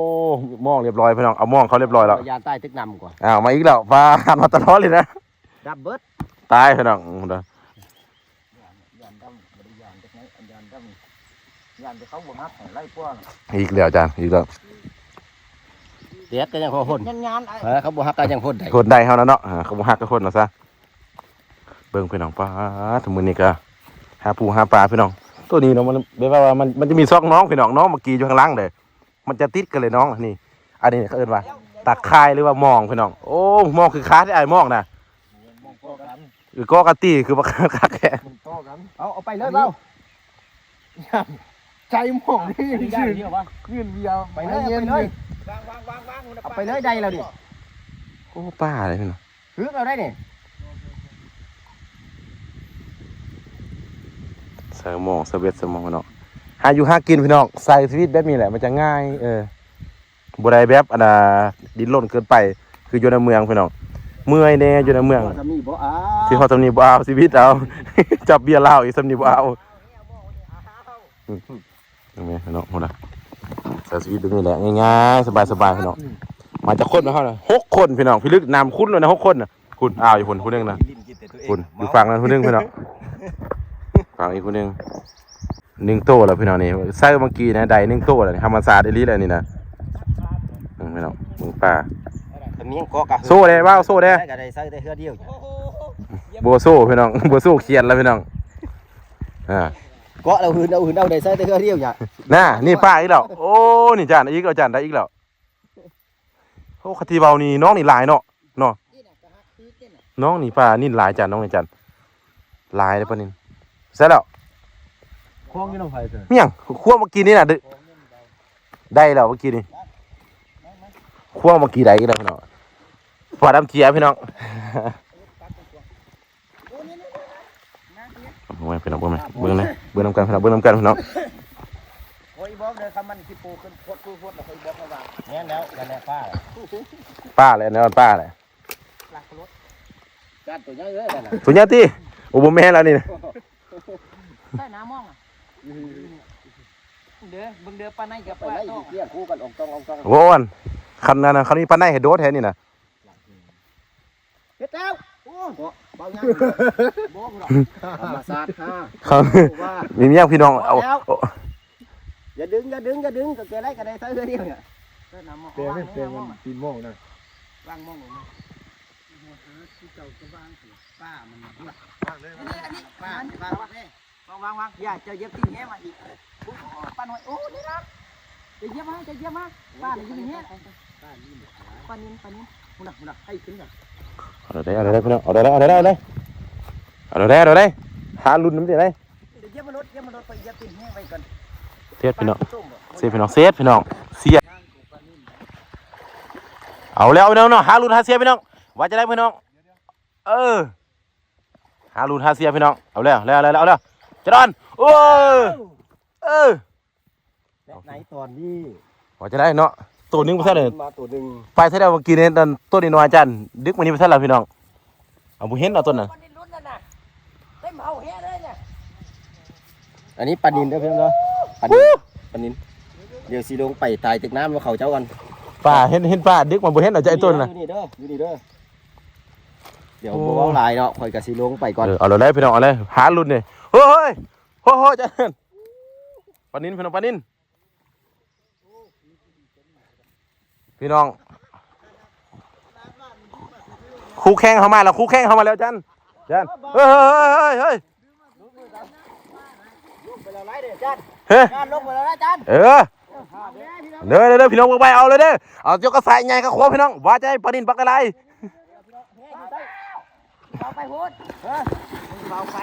มองเรียบร้อยพี่น้อง เอามองเขาเรียบร้อยแล้ว ยานใต้ตึกนำก่อน อ้าว มาอีกแล้ว ปลาหันมาตลอดเลยนะ ดับเบิด ตายพี่น้อง พุ้นน่ะ ย่านดำ บ่ได้ย่านจักไหน อันย่านดำ ย่านแต่เขาบ่ฮักให้ไล่กว่าน่ะ อีกแล้วอาจารย์ อีกแล้ว แดดก็ยังเขาหน ยานๆ ไอ้ เออ เขาบ่ฮักก็ยังหนได้ หนได้เฮานะเนาะ อ่า เขาบ่ฮักก็หนเอาซะ เบิ่งพี่น้อง ป๊าด มื้อนี้ก็หาปูหาปลาพี่น้อง ตัวนี้เนาะ มันแบบว่ามัน มันจะมีซอกน้องพี่น้อง น้องเมื่อกี้อยู่ข้างหลังเด้ มันจะติดกันเลยน้อง นี่ อันนี้เขาเอิ้นว่าตาข่ายหรือว่ามองพี่น้อง โอ้ มองคือขาที่อ้ายมองนะ มองก็กัน เออ ก็กะตี้คือว่าคักแท้ มันต่อกัน เอา เอาไปเลยเบา ใจหม่องนี่ อันนี้ย่างเดียววะ ยื่นเบียร์ ไปเลย ไปเลย วางๆๆๆ เอาไปเลย ได้แล้วนี่ โอ้ ปลาเลยพี่น้อง ถือเอาได้นี่ ใส่หม่อง ใส่เบ็ด ใส่หม่องเนาะ หาอยู่หากินพี่น้อง ใช้ชีวิตแบบนี้แหละ มันจะง่าย เออ บ่ได้แบบอันน่ะดิ้นรนเกินไป คืออยู่ในเมืองพี่น้อง เมื่อยแน่อยู่ในเมือง ว่าจะมีบ่เอา สิฮอดจำนี้บ่เอา ชีวิตเอา จับเบียร์ลาวอีกจำนี้บ่เอา อืม เห็นไหมพี่น้อง พุ้นน่ะ ใช้ชีวิตแบบนี้แหละ ง่ายๆ สบายๆ พี่น้อง มาจักคนนะเฮาน่ะ หกคนพี่น้อง พี่ลึกนำคุ้นเลยนะ หกคนน่ะ พุ้น อ้าว อยู่พุ้น ผู้หนึ่งนะ พุ้น อยู่ฝั่งนั้นผู้หนึ่งพี่น้อง ฝั่งอีกผู้หนึ่ง หนึ่งโตแล้วพี่น้องนี่ ใส่เมื่อกี้นะ ได้หนึ่งโตแล้วนี่ ธรรมชาติอีหลีแล้วนี่นะ อืม พี่น้อง เบิ่งปลา มีหยังเกาะกะ โซ่แด่ ว้าว โซ่แด่ ได้กะได้ใส่แต่เทื่อเดียว บ่โซ่พี่น้อง บ่โซ่เขียนแล้วพี่น้อง อ่า เกาะแล้วหืนเอา หืนเอา ได้ใส่แต่เทื่อเดียวจ้ะ น่ะ นี่ปลาอีกแล้ว โอ้ นี่จานอีกแล้ว จานได้อีกแล้ว ໂອ້ ຄັນທີ່ເວົ້ານີ້ ນ້ອງນີ້ຫຼາຍເນາະ ເນາະ ນ້ອງນີ້ປານິນຫຼາຍຈັນ ນ້ອງນີ້ຈັນ ຫຼາຍເດ້ປານິນ. ໃສ່ແລ້ວ ຄວງຢູ່ນຳໃຜເທື່ອ ມີຫຍັງ ຄວງເມື່ອກີ້ນີ້ນະ ໄດ້ແລ້ວເມື່ອກີ້ນີ້ ຄວງເມື່ອກີ້ໄດ້ອີກແລ້ວພີ່ນ້ອງ ປາດຳເຈຍພີ່ນ້ອງ. ໂອ້ຍ ພີ່ນ້ອງ ເບິ່ງແມ່ ເບິ່ງນຳກັນພີ່ນ້ອງ ເບິ່ງນຳກັນພີ່ນ້ອງ. ໂອ້ຍ ບອກເດີ ຄັນມັນຊິໂປຂຶ້ນໂພດໂພດ ແລ້ວຂ້ອຍບອກລະວ່າ ແມ່ນແລ້ວ ນັ້ນແຫຼະ ປາ ປາແຫຼະ ແນວປາແຫຼະ ລັກລົດ ຈານຕົວໃຫຍ່ເລີຍນັ້ນນະ ຕົວໃຫຍ່ຕິ. ໂອ້ ບໍ່ແມ່ນແລ້ວນີ້ນະ ໃສ່ໜ້າມອງນະ ເດີ ເບິ່ງເດີ ປາໄນກັບປາໂຕ ປາໄນຊິກຽງຄູ່ກັນ ອອງຕອງ ອອງຕອງ. ໂອ້ ອັນ ຄັນນັ້ນນະ ຄັນມີປາໄນໃຫ້ໂດດແທ້ນີ້ນະ. ເຮັດແລ້ວ ໂອ້ ເບົາຍາກ ບໍ່ດອກ ທຳມະຊາດ ຮະ ມີເມຍພີ່ນ້ອງ ເອົາ ແລ້ວ ໂອ້ ຢ່າດຶງ ຢ່າດຶງ ຢ່າດຶງ ກໍແກໄດ້ ກໍໄດ້ໃສ່ເທື່ອດຽວນີ້ ແປງ ແປງມັນຕີນໝໍ້ນະ ວາງໝໍ້ລົງມາ ໂອ້ໂຫ ຄືເຈົ້າກໍວາງ ປາມັນ ວາງເລີຍ ອັນນີ້ ປາວາງ ວາງ ວາງ ວາງ ຢ່າ ເຈົ້າຢຽບຕີນແຮງມາອີກ ປານ້ອຍ ໂອ້ ນີ້ລະ ຈະຢຽບມາ ຈະຢຽບມາ ປານີ້ຢູ່ໃນແຮງ ປານິນ ປານິນ ພຸ້ນນະ ພຸ້ນນະ ໃຫ້ຂຶ້ນນະ ເອົາໄດ້ ເອົາໄດ້ພີ່ນ້ອງ ເອົາໄດ້ ເອົາໄດ້ ເອົາໄດ້ ເອົາໄດ້ ເອົາໄດ້ ຫາລຸ້ນນຳຕິໄດ ຈະຢຽບມາໂລດ ຢຽບມາໂລດ ຂ້ອຍຢຽບຕີນແຮງໄວ້ກ່ອນ ເຊຟພີ່ນ້ອງ ເຊຟພີ່ນ້ອງ ເຊຟພີ່ນ້ອງ ເຊຟ ເອົາແລ້ວພີ່ນ້ອງເນາະ ຫາລຸ້ນຫາເຊຟພີ່ນ້ອງ ວ່າຈະໄດ້ພີ່ນ້ອງ ເອີ ຫາລຸ້ນຫາເຊຟພີ່ນ້ອງ ເອົາແລ້ວ ແລ້ວ ແລ້ວ ແລ້ວ ເອົາແລ້ວ ຈະດອນ ໂອ້ ເອີ ແລະໃນຕອນນີ້ ວ່າຈະໄດ້ເນາະ ໂຕໜຶ່ງໄປໃສແລ້ວ ມາໂຕໜຶ່ງ ໄປໃສແລ້ວ ເມື່ອກີ້ນີ້ ໂຕນ້ອຍໆ ອາຈານ ດຶກມານີ້ໄປໃສແລ້ວພີ່ນ້ອງ ເອົາ ບໍ່ເຫັນເອົາໂຕນັ້ນ ອັນນີ້ປານິນເດີພີ່ນ້ອງເດີ ປານິນ ປານິນ ດຽວຊິລົງໄປຕາຍຕຶກນ້ຳນຳເຂົາເຈົ້າກ່ອນ ປາ ເຫັນ ເຫັນປາ ດຶກມາບໍ່ເຫັນເອົາໃຈໂຕນັ້ນນະ ຢູ່ນີ້ເດີ ຢູ່ນີ້ເດີ ດຽວບໍ່ເວົ້າຫຼາຍເນາະ ຂ້ອຍກໍຊິລົງໄປກ່ອນ ເອີ ເອົາແລ້ວພີ່ນ້ອງ ເອົາແລ້ວ ຫາລຸ້ນນີ້ ໂອ້ຍ ໂອ້ຍ ໂອ້ຍ ອາຈານ ປານິນ ພີ່ນ້ອງ ປານິນ ພີ່ນ້ອງ ຄູ່ແຂ່ງເຮົາມາແລ້ວ ຄູ່ແຂ່ງເຮົາມາແລ້ວ ຈັນ ຈັນ ເຮີ້ຍ ເຮີ້ຍ ເຮີ້ຍ ເຮີ້ຍ ເຮີ້ຍ ເຮີ້ຍ ເຮີ້ຍ ເຮີ້ຍ ເຮີ້ຍ ເຮີ້ຍ ເຮີ້ຍ ເຮີ້ຍ ເຮີ້ຍ ເຮີ້ຍ ເຮີ້ຍ ພີ່ນ້ອງ ເບິ່ງໄປ ເອົາເລີຍເດີ ເອົາ ຍົກກະສາຍໃຫຍ່ກະຄວາພີ່ນ້ອງ ວ່າຈະໃຫ້ປານິນບັກຫຼາຍ ເບົາໄປພຸ້ນ ເອີ ເບົາໄປ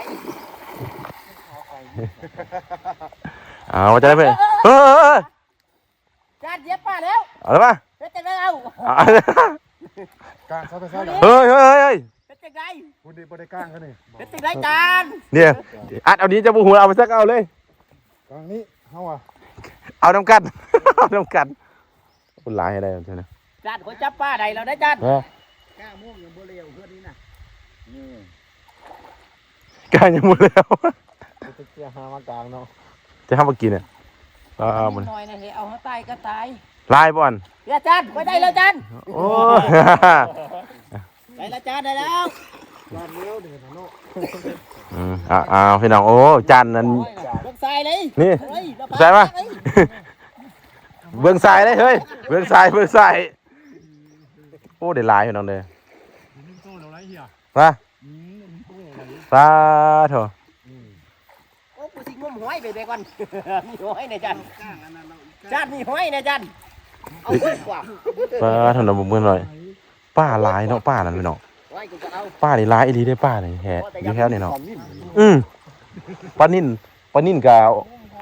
ເອົາ ວ່າຈະໄດ້ເພິ່ນ ເອີ ເຮີ້ຍ ເຮີ້ຍ ເຮີ້ຍ ຈານຢຽບປາແລ້ວ ເອົາລະມາ ເຮັດຈັ່ງໃດເອົາ ກາງເຂົ້າໄປໃສ່ ເຮີ້ຍ ເຮີ້ຍ ເຮີ້ຍ ເຮັດຈັ່ງໃດ ພຸ້ນດີບໍ່ໄດ້ກາງເຂົານີ້ ເຮັດຈັ່ງໃດຈານ ເນຍ ອັດເອົານີ້ ເຈົ້າບໍ່ຮູ້ ເອົາໄປໃສ່ກໍເອົາເລີຍ ກາງນີ້ເຮົາວ່າ ເອົານຳກັນ ເອົານຳກັນ ຄົນຫຼາຍໃຫ້ໄດ້ເນາະ ຈານ ຂ້ອຍຈັບປາໄດ້ແລ້ວນະຈານ ຮະ ກ້າໂມງຍັງບໍ່ແລ້ວເຮືອນນີ້ນະ ອືມ ກາງຍັງບໍ່ແລ້ວ ຈະຫາມາກາງເນາະ ຈະຫາມາກິນເນຍ ອ່າ ມັນນ້ອຍນະ ເຮັດເອົາເຮົາຕາຍກໍຕາຍ ຫຼາຍບໍ່ອັນ ເຮືອຈານ ໄປໄດ້ແລ້ວຈານ ໂອ້ຍ ໄດ້ແລ້ວຈານ ໄດ້ແລ້ວ ຈານແລ້ວເດີເນາະ ອືມ ອ້າວ ພີ່ນ້ອງ ໂອ້ ຈານນັ້ນ ເບິ່ງຊາຍເລີຍ ນີ້ ໂອ້ຍ ໃສ່ມາ ເບິ່ງຊາຍເລີຍ ເຮີ້ຍ ເບິ່ງຊາຍ ເບິ່ງຊາຍ ໂອ້ ໄດ້ຫຼາຍພີ່ນ້ອງເດີ ມາ ອືມ ປາໂທ ອືມ ໂອ້ ກູຊິງົມຫອຍໄປແບກກ່ອນ ມີຫອຍແດ່ຈັນ ຈັນ ມີຫອຍແດ່ຈັນ ເອົາເບິດກວ່າ ປາໂທ ນ້ອງເບິ່ງເບິ່ງໜ້ອຍ ປາຫຼາຍເນາະ ປານັ້ນພີ່ນ້ອງ ຫອຍກູກໍເອົາ ປານີ້ຫຼາຍອີ່ຫຼີເດ້ ປານີ້ແທ້ ຢູ່ແຖວນີ້ເນາະ ອືມ ປານິນ ປານິນກໍ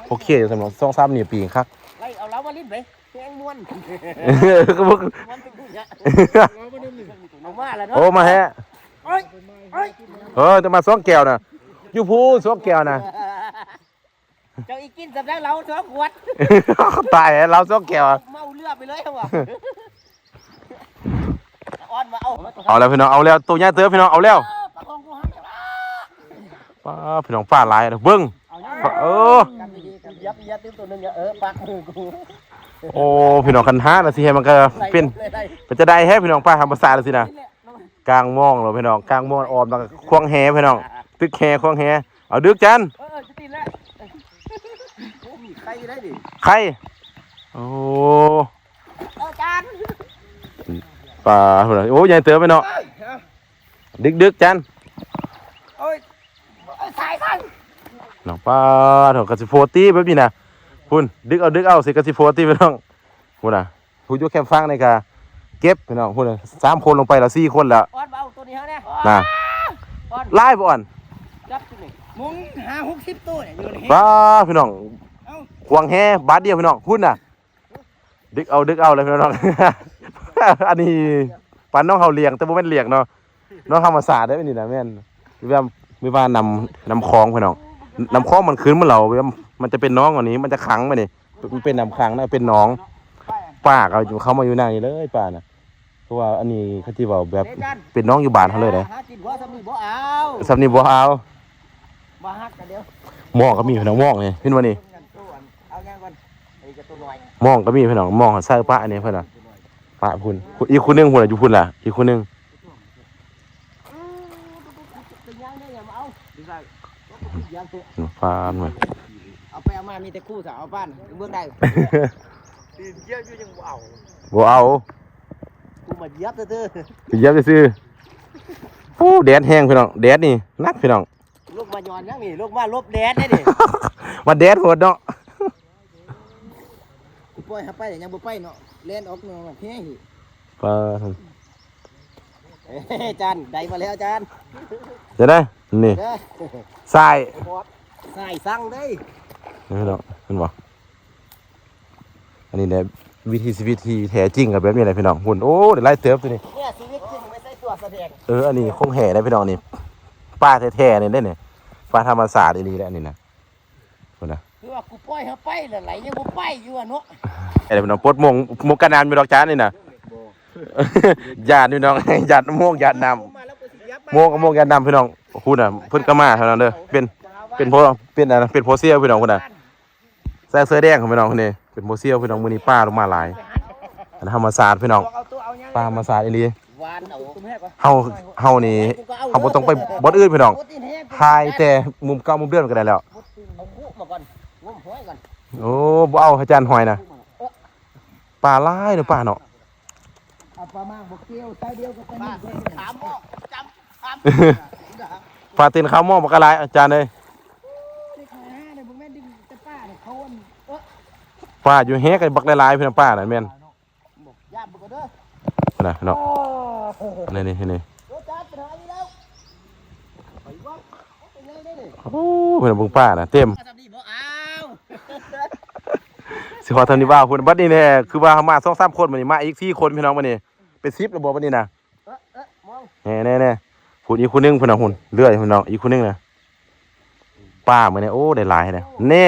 ໂອເຄ ສຳລັບສອງສາມນີ້ປີຄັກ ໄລ່ເອົາລາວມາຫຼິ້ນໄປ ແຮງມ່ວນ ກໍບໍ່ ມ່ວນເປັນຜູ້ຊະ ເອົາມາແລ້ວເນາະ ໂອ້ ມາແທ້ ໂອ້ຍ ໂອ້ຍ ເອີ ແຕ່ມາສອງແກ້ວນະ ຢູ່ພູນສອງແກ້ວນະ ເຈົ້າອີກກິນສຳລັບເຫຼົ້າສອງຂວດ ຕາຍແລ້ວ ເຫຼົ້າສອງແກ້ວ ເມົາເຫຼືອໄປເລີຍວ່າ ອ່ອນວ່າ ເອົາ ເອົາແລ້ວພີ່ນ້ອງ ເອົາແລ້ວ ໂຕໃຫຍ່ເຕີບພີ່ນ້ອງ ເອົາແລ້ວ ເອີ ປາຂອງກູຫັ້ນ ປາ ພີ່ນ້ອງ ປາຫຼາຍເດີ ເບິ່ງ ເອົາຫຍັງ ປາ ເອີ ຢຽບ ຢຽບຕື່ມໂຕໜຶ່ງ ເອີ ປາກມືກູ ໂອ້ ພີ່ນ້ອງ ຄັນຫາລະຊິໃຫ້ມັນກະເປັນ ເປັນຈະໄດ້ແທ້ພີ່ນ້ອງ ປາທຳມະຊາດລະຊິນະ ກາງມອງລະພີ່ນ້ອງ ກາງມອງອອມລະຄວາງແຫພີ່ນ້ອງ ຕຶກແຫຄວາງແຫ ເອົາດຶກຈັນ ເອີ ເອີ ຈະຕີນແລ້ວ ໂອ້ ມີໄຂ່ໄດ້ດິ ໄຂ່ ໂອ້ ເອີ ຈານ ປາ ໂອ້ ໃຫຍ່ເຕີບພີ່ນ້ອງ ເອີ ເອີ ດຶກໆ ຈັນ ໂອ້ຍ ເອົາສາຍກັນ ນ້ອງ ປາໂທ ກະຊິໂຟຕີແບບນີ້ນະ ພຸ້ນ ດຶກເອົາ ດຶກເອົາ ຊິກະຊິໂຟຕີພີ່ນ້ອງ ພຸ້ນນະ ຜູ້ຢູ່ແຄມຝັ່ງນີ້ກະ ເກັບພີ່ນ້ອງ ພຸ້ນນະ ສາມຄົນລົງໄປລະ ສີ່ຄົນລະ ອອນ ເອົາໂຕນີ້ເຮົາແດ່ ນະ ອອນ ຫຼາຍບໍ່ອອນ ຈັບໂຕນີ້ ມຸງຫ້າຫົກສິບໂຕນີ້ຢູ່ນີ້ ປ້າ ພີ່ນ້ອງ ເອົ້າ ຂວາງແຮບາດດຽວພີ່ນ້ອງ ພຸ້ນນະ ດຶກເອົາ ດຶກເອົາເລີຍພີ່ນ້ອງ ອັນນີ້ປານນ້ອງເຮົາລ້ຽງ ແຕ່ບໍ່ແມ່ນລ້ຽງເນາະ ນ້ອງທຳມະຊາດເດ້ ອັນນີ້ນະແມ່ນ ແບບ ແບບວ່ານ້ຳ ນ້ຳຂອງພີ່ນ້ອງ ນ້ຳຂອງມັນຂຶ້ນມາແລ້ວ ແບບມັນຈະເປັນໜອງອັນນີ້ ມັນຈະຂັງໄວ້ນີ້ ມັນເປັນນ້ຳຂັງນະ ເປັນໜອງ ປາກໍເຂົ້າມາຢູ່ໃນນີ້ເລີຍ ປານະ ເພາະວ່າອັນນີ້ເຂົາຊິເວົ້າແບບເປັນໜອງຢູ່ບ້ານເຮົາເລີຍເດ້ ຫາກິນບໍ່ ສ່ຳນີ້ບໍ່ເອົາ ສ່ຳນີ້ບໍ່ເອົາ ບໍ່ຮັກກັນດຽວ ໝໍ້ກໍມີພີ່ນ້ອງ ໝໍ້ນີ້ ເຫັນບໍ່ນີ້ ເອົາຫຍັງກ່ອນ ອັນນີ້ກໍຕົວນ້ອຍ ໝໍ້ກໍມີພີ່ນ້ອງ ໝໍ້ໃສ່ປະອັນນີ້ເພິ່ນວ່າ ປະພຸ້ນ ອີກຄູ່ໜຶ່ງພຸ້ນລະ ຢູ່ພຸ້ນລະ ອີກຄູ່ໜຶ່ງ ປານມັນ ເອົາໄປເອົາມາມີແຕ່ຄູ່ສາວ ເອົາປານເບິ່ງໄດ້ ຕີນເຈັບຢູ່ຍັງບໍ່ເອົາ ບໍ່ເອົາ ກູມາຢຽບຊື່ໆ ຢຽບຊື່ໆ ໂອ້ ແດດແຮງພີ່ນ້ອງ ແດດນີ້ໜັກພີ່ນ້ອງ ລົງມາຍ້ອນຫຍັງນີ້ ລົງມາຫຼົບແດດເດ້ນີ້ ວ່າແດດໂພດເນາະ ກູປ່ອຍເຮົາໄປແລ້ວຍັງບໍ່ໄປເນາະ ແລ່ນອອກນອກແຮງອີກ ປາ ເອີ ອາຈານ ໄດ້ມາແລ້ວອາຈານ ຈະໄດ້ ນີ້ ເດີ ສາຍ ສາຍສັງເດ້ ນີ້ເນາະ ເຫັນບໍ່ ອັນນີ້ແຫຼະ ວິຖີຊີວິດທີ່ແທ້ຈິງກໍແບບນີ້ແຫຼະພີ່ນ້ອງ ພຸ້ນ ໂອ້ ໄດ້ຫຼາຍເຕີບໂຕນີ້ ເອີ ອັນນີ້ຄົງແຮ່ໄດ໋ພີ່ນ້ອງນີ້ ປາແທ້ໆນີ້ເດ້ນີ້ ປາທຳມະຊາດອີ່ຫຼີແຫຼະອັນນີ້ນະ ພຸ້ນນະ ຄືວ່າກູປ່ອຍເຮົາໄປແລ້ວໄຫຼຍັງບໍ່ໄປຢູ່ວ່າເນາະ ເອີ ພີ່ນ້ອງ ປົດໂມງ ໂມງກະນານຢູ່ດອກຈານນີ້ນະ ຢ້ານພີ່ນ້ອງ ຢ້ານໂມງ ຢ້ານນ້ຳ ໂມງ ໂມງ ຢ້ານນ້ຳພີ່ນ້ອງ ພຸ້ນນະ ເພິ່ນກໍມາເທົ່ານັ້ນເດີ ເປັນ ເປັນພໍ່ ເປັນອັນ ເປັນພໍ່ເຊຍພີ່ນ້ອງ ພຸ້ນນະ ໃສ່ເສື້ອແດງພີ່ນ້ອງ ນີ້ ເປັນບໍ່ຊຽວພີ່ນ້ອງ ມື້ນີ້ປາລົງມາຫຼາຍ ອັນທຳມະຊາດພີ່ນ້ອງ ປາທຳມະຊາດອີ່ຫຼີ ຫວານເອົາ ເຮົາ ເຮົານີ້ ເຮົາບໍ່ຕ້ອງໄປບ່ອນອື່ນພີ່ນ້ອງ ຖ່າຍແຕ່ມຸມເກົ່າມຸມເດີມກໍໄດ້ແລ້ວ ເອົາຄຸມາກ່ອນ ງົມຫອຍກ່ອນ ໂອ້ ບໍ່ເອົາອາຈານຫອຍນະ ປາຫຼາຍເນາະ ປາເນາະ ເອົາປາມາກບໍ່ກ່ຽວ ສາຍດຽວກໍປານີ້ ຂາມອກ ຈຳ ປາຕີນຂາວໝໍ້ບັກຫຼາຍ ອາຈານເອີຍ ປາຢູ່ແຮກໄອ້ບັກຫຼາຍໆ ພີ່ນ້ອງ ປານັ້ນແມ່ນ ພຸ້ນນະເນາະ ນີ້ໆ ໂອ້ ເພິ່ນເບິ່ງປານະ ເຕັມ ຊິຮອດທາງນີ້ບໍ່ ພຸ້ນ ບັດນີ້ແນ່ ຄືວ່າເຮົາມາສອງສາມຄົນ ບັດນີ້ມາອີກສີ່ຄົນ ພີ່ນ້ອງ ບັດນີ້ ເປັນສິບແລ້ວບໍ່ບັດນີ້ນະ ເອີ ເອີ ມອງ ແນ່ໆໆ ພຸ້ນອີກຜູ້ໜຶ່ງ ພຸ້ນນະ ພຸ້ນ ເລື່ອຍພຸ້ນເນາະ ອີກຜູ້ໜຶ່ງນະ ປາມື້ນີ້ ໂອ້ ໄດ້ຫຼາຍແທ້ ແນ່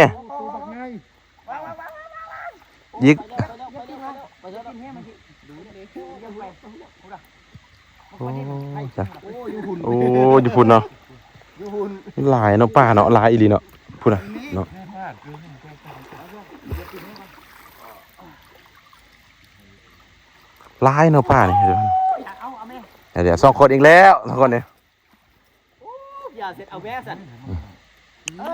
ອີກ ໂອ້ ຈ້ະ ໂອ້ ຢູ່ພຸ້ນເນາະ ຫຼາຍເນາະ ປາເນາະ ຫຼາຍອີ່ຫຼີເນາະ ພຸ້ນນະເນາະ ຫຼາຍເນາະປານີ້ ເອົາ ເອົາແມ່ ດຽວ ສອງຄົນອີກແລ້ວ ສອງຄົນນີ້ ໂອ້ ຢ່າເສັດເອົາແມ່ຊັ້ນ ເອີ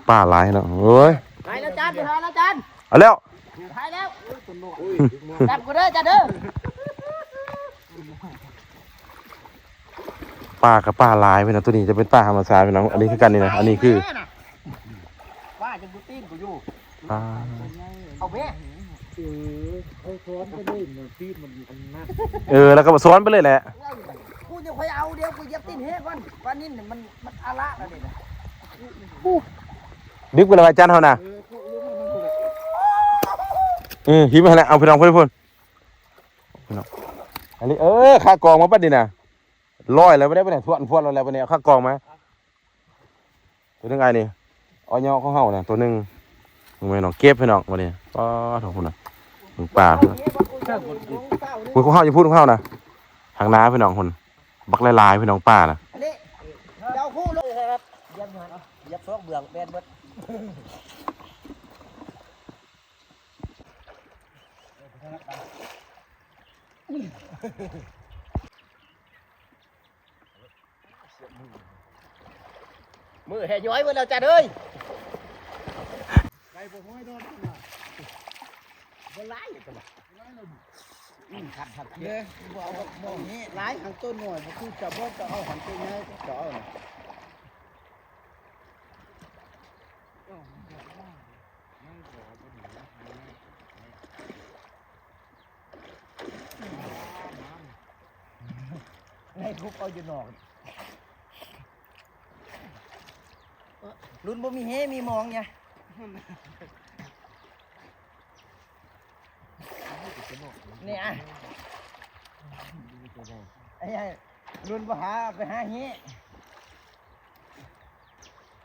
ປາຫຼາຍເນາະ ໂອ້ຍ ໄປແລ້ວຈານ ໄປຫາແລ້ວຈານ ເອົາແລ້ວ ໄປແລ້ວ ຈັບກູເດີຈານເດີ ປາກໍປາຫຼາຍພີ່ນ້ອງ ໂຕນີ້ຈະເປັນປາທຳມະຊາດພີ່ນ້ອງ ອັນນີ້ຄືກັນນີ້ນະ ອັນນີ້ຄື ປາຈະບໍ່ຕີນກູຢູ່ ປາ ເອົາແມ່ ເອີ ເອົາຊ້ອນໄປເລີຍ ມັນຕີນມັນຢູ່ຂ້າງໜ້າ ເອີ ແລ້ວກໍຊ້ອນໄປເລີຍແຫຼະ ກູຈະຄ່ອຍເອົາ ດຽວກູຢຽບຕີນແຮງກ່ອນ ວ່ານີ້ມັນ ມັນອາລະແລ້ວນີ້ນະ ດຶກໄປແລ້ວອາຈານເຮົານະ ເອີ ເອີ ຫິມຫັ້ນແຫຼະ ເອົາພີ່ນ້ອງ ພຸ້ນ ພຸ້ນ ພີ່ນ້ອງ ອັນນີ້ ເອີ ຂາກອງມາບັດນີ້ນະ ລອຍແລ້ວ ບໍ່ໄດ້ ບໍ່ໄດ້ ທວນ ທວນແລ້ວ ບໍ່ໄດ້ ເອົາຂາກອງມາ ໂຕໜຶ່ງອ້າຍນີ້ ອອຍເຍາະຂອງເຮົານະ ໂຕໜຶ່ງ ແມ່ນນ້ອງເກັບພີ່ນ້ອງ ບັດນີ້ ປາດໂທ້ ພຸ້ນນະ ເບິ່ງປາ ພຸ້ນນະ ພຸ້ນຂອງເຮົາ ຢູ່ພຸ້ນຂອງເຮົານະ ທາງໜ້າພີ່ນ້ອງ ພຸ້ນ ບັກຫຼາຍໆ ພີ່ນ້ອງ ປານະ ເຈົ້າຄູ່ລົງ ຢຽບຢູ່ຫັ້ນ ຢຽບຊອກເບື້ອງ ແມ່ນເບິດ ມືແຫ່ຍ້ອຍເບິດແລ້ວຈັນເອີຍ ໄກ່ບໍ່ຮ້ອຍດອນ ບໍ່ຫຼາຍ ບໍ່ຫຼາຍ ຄັນຄັນ ເດ້ ບໍ່ເອົາດອກ ບໍ່ມີຫຼາຍ ຫັ້ນໂຕນ້ອຍ ບໍ່ຄືຈະບໍ່ຈະເອົາ ຫັ້ນໂຕໃຫຍ່ຈະເອົາ. ມັນກໍບໍ່ໄດ້ ມັນກໍບໍ່ໄດ້ ມັນກໍບໍ່ໄດ້. ໃຫ້ຄຸບເອົາຢູ່ນອກ ລຸ້ນບໍ່ມີເຮມີມອງຫຍັງ ນີ້ອະ ອ້າຍໃຫຍ່ ລຸ້ນບໍ່ຫາ ໄປຫາເຮ.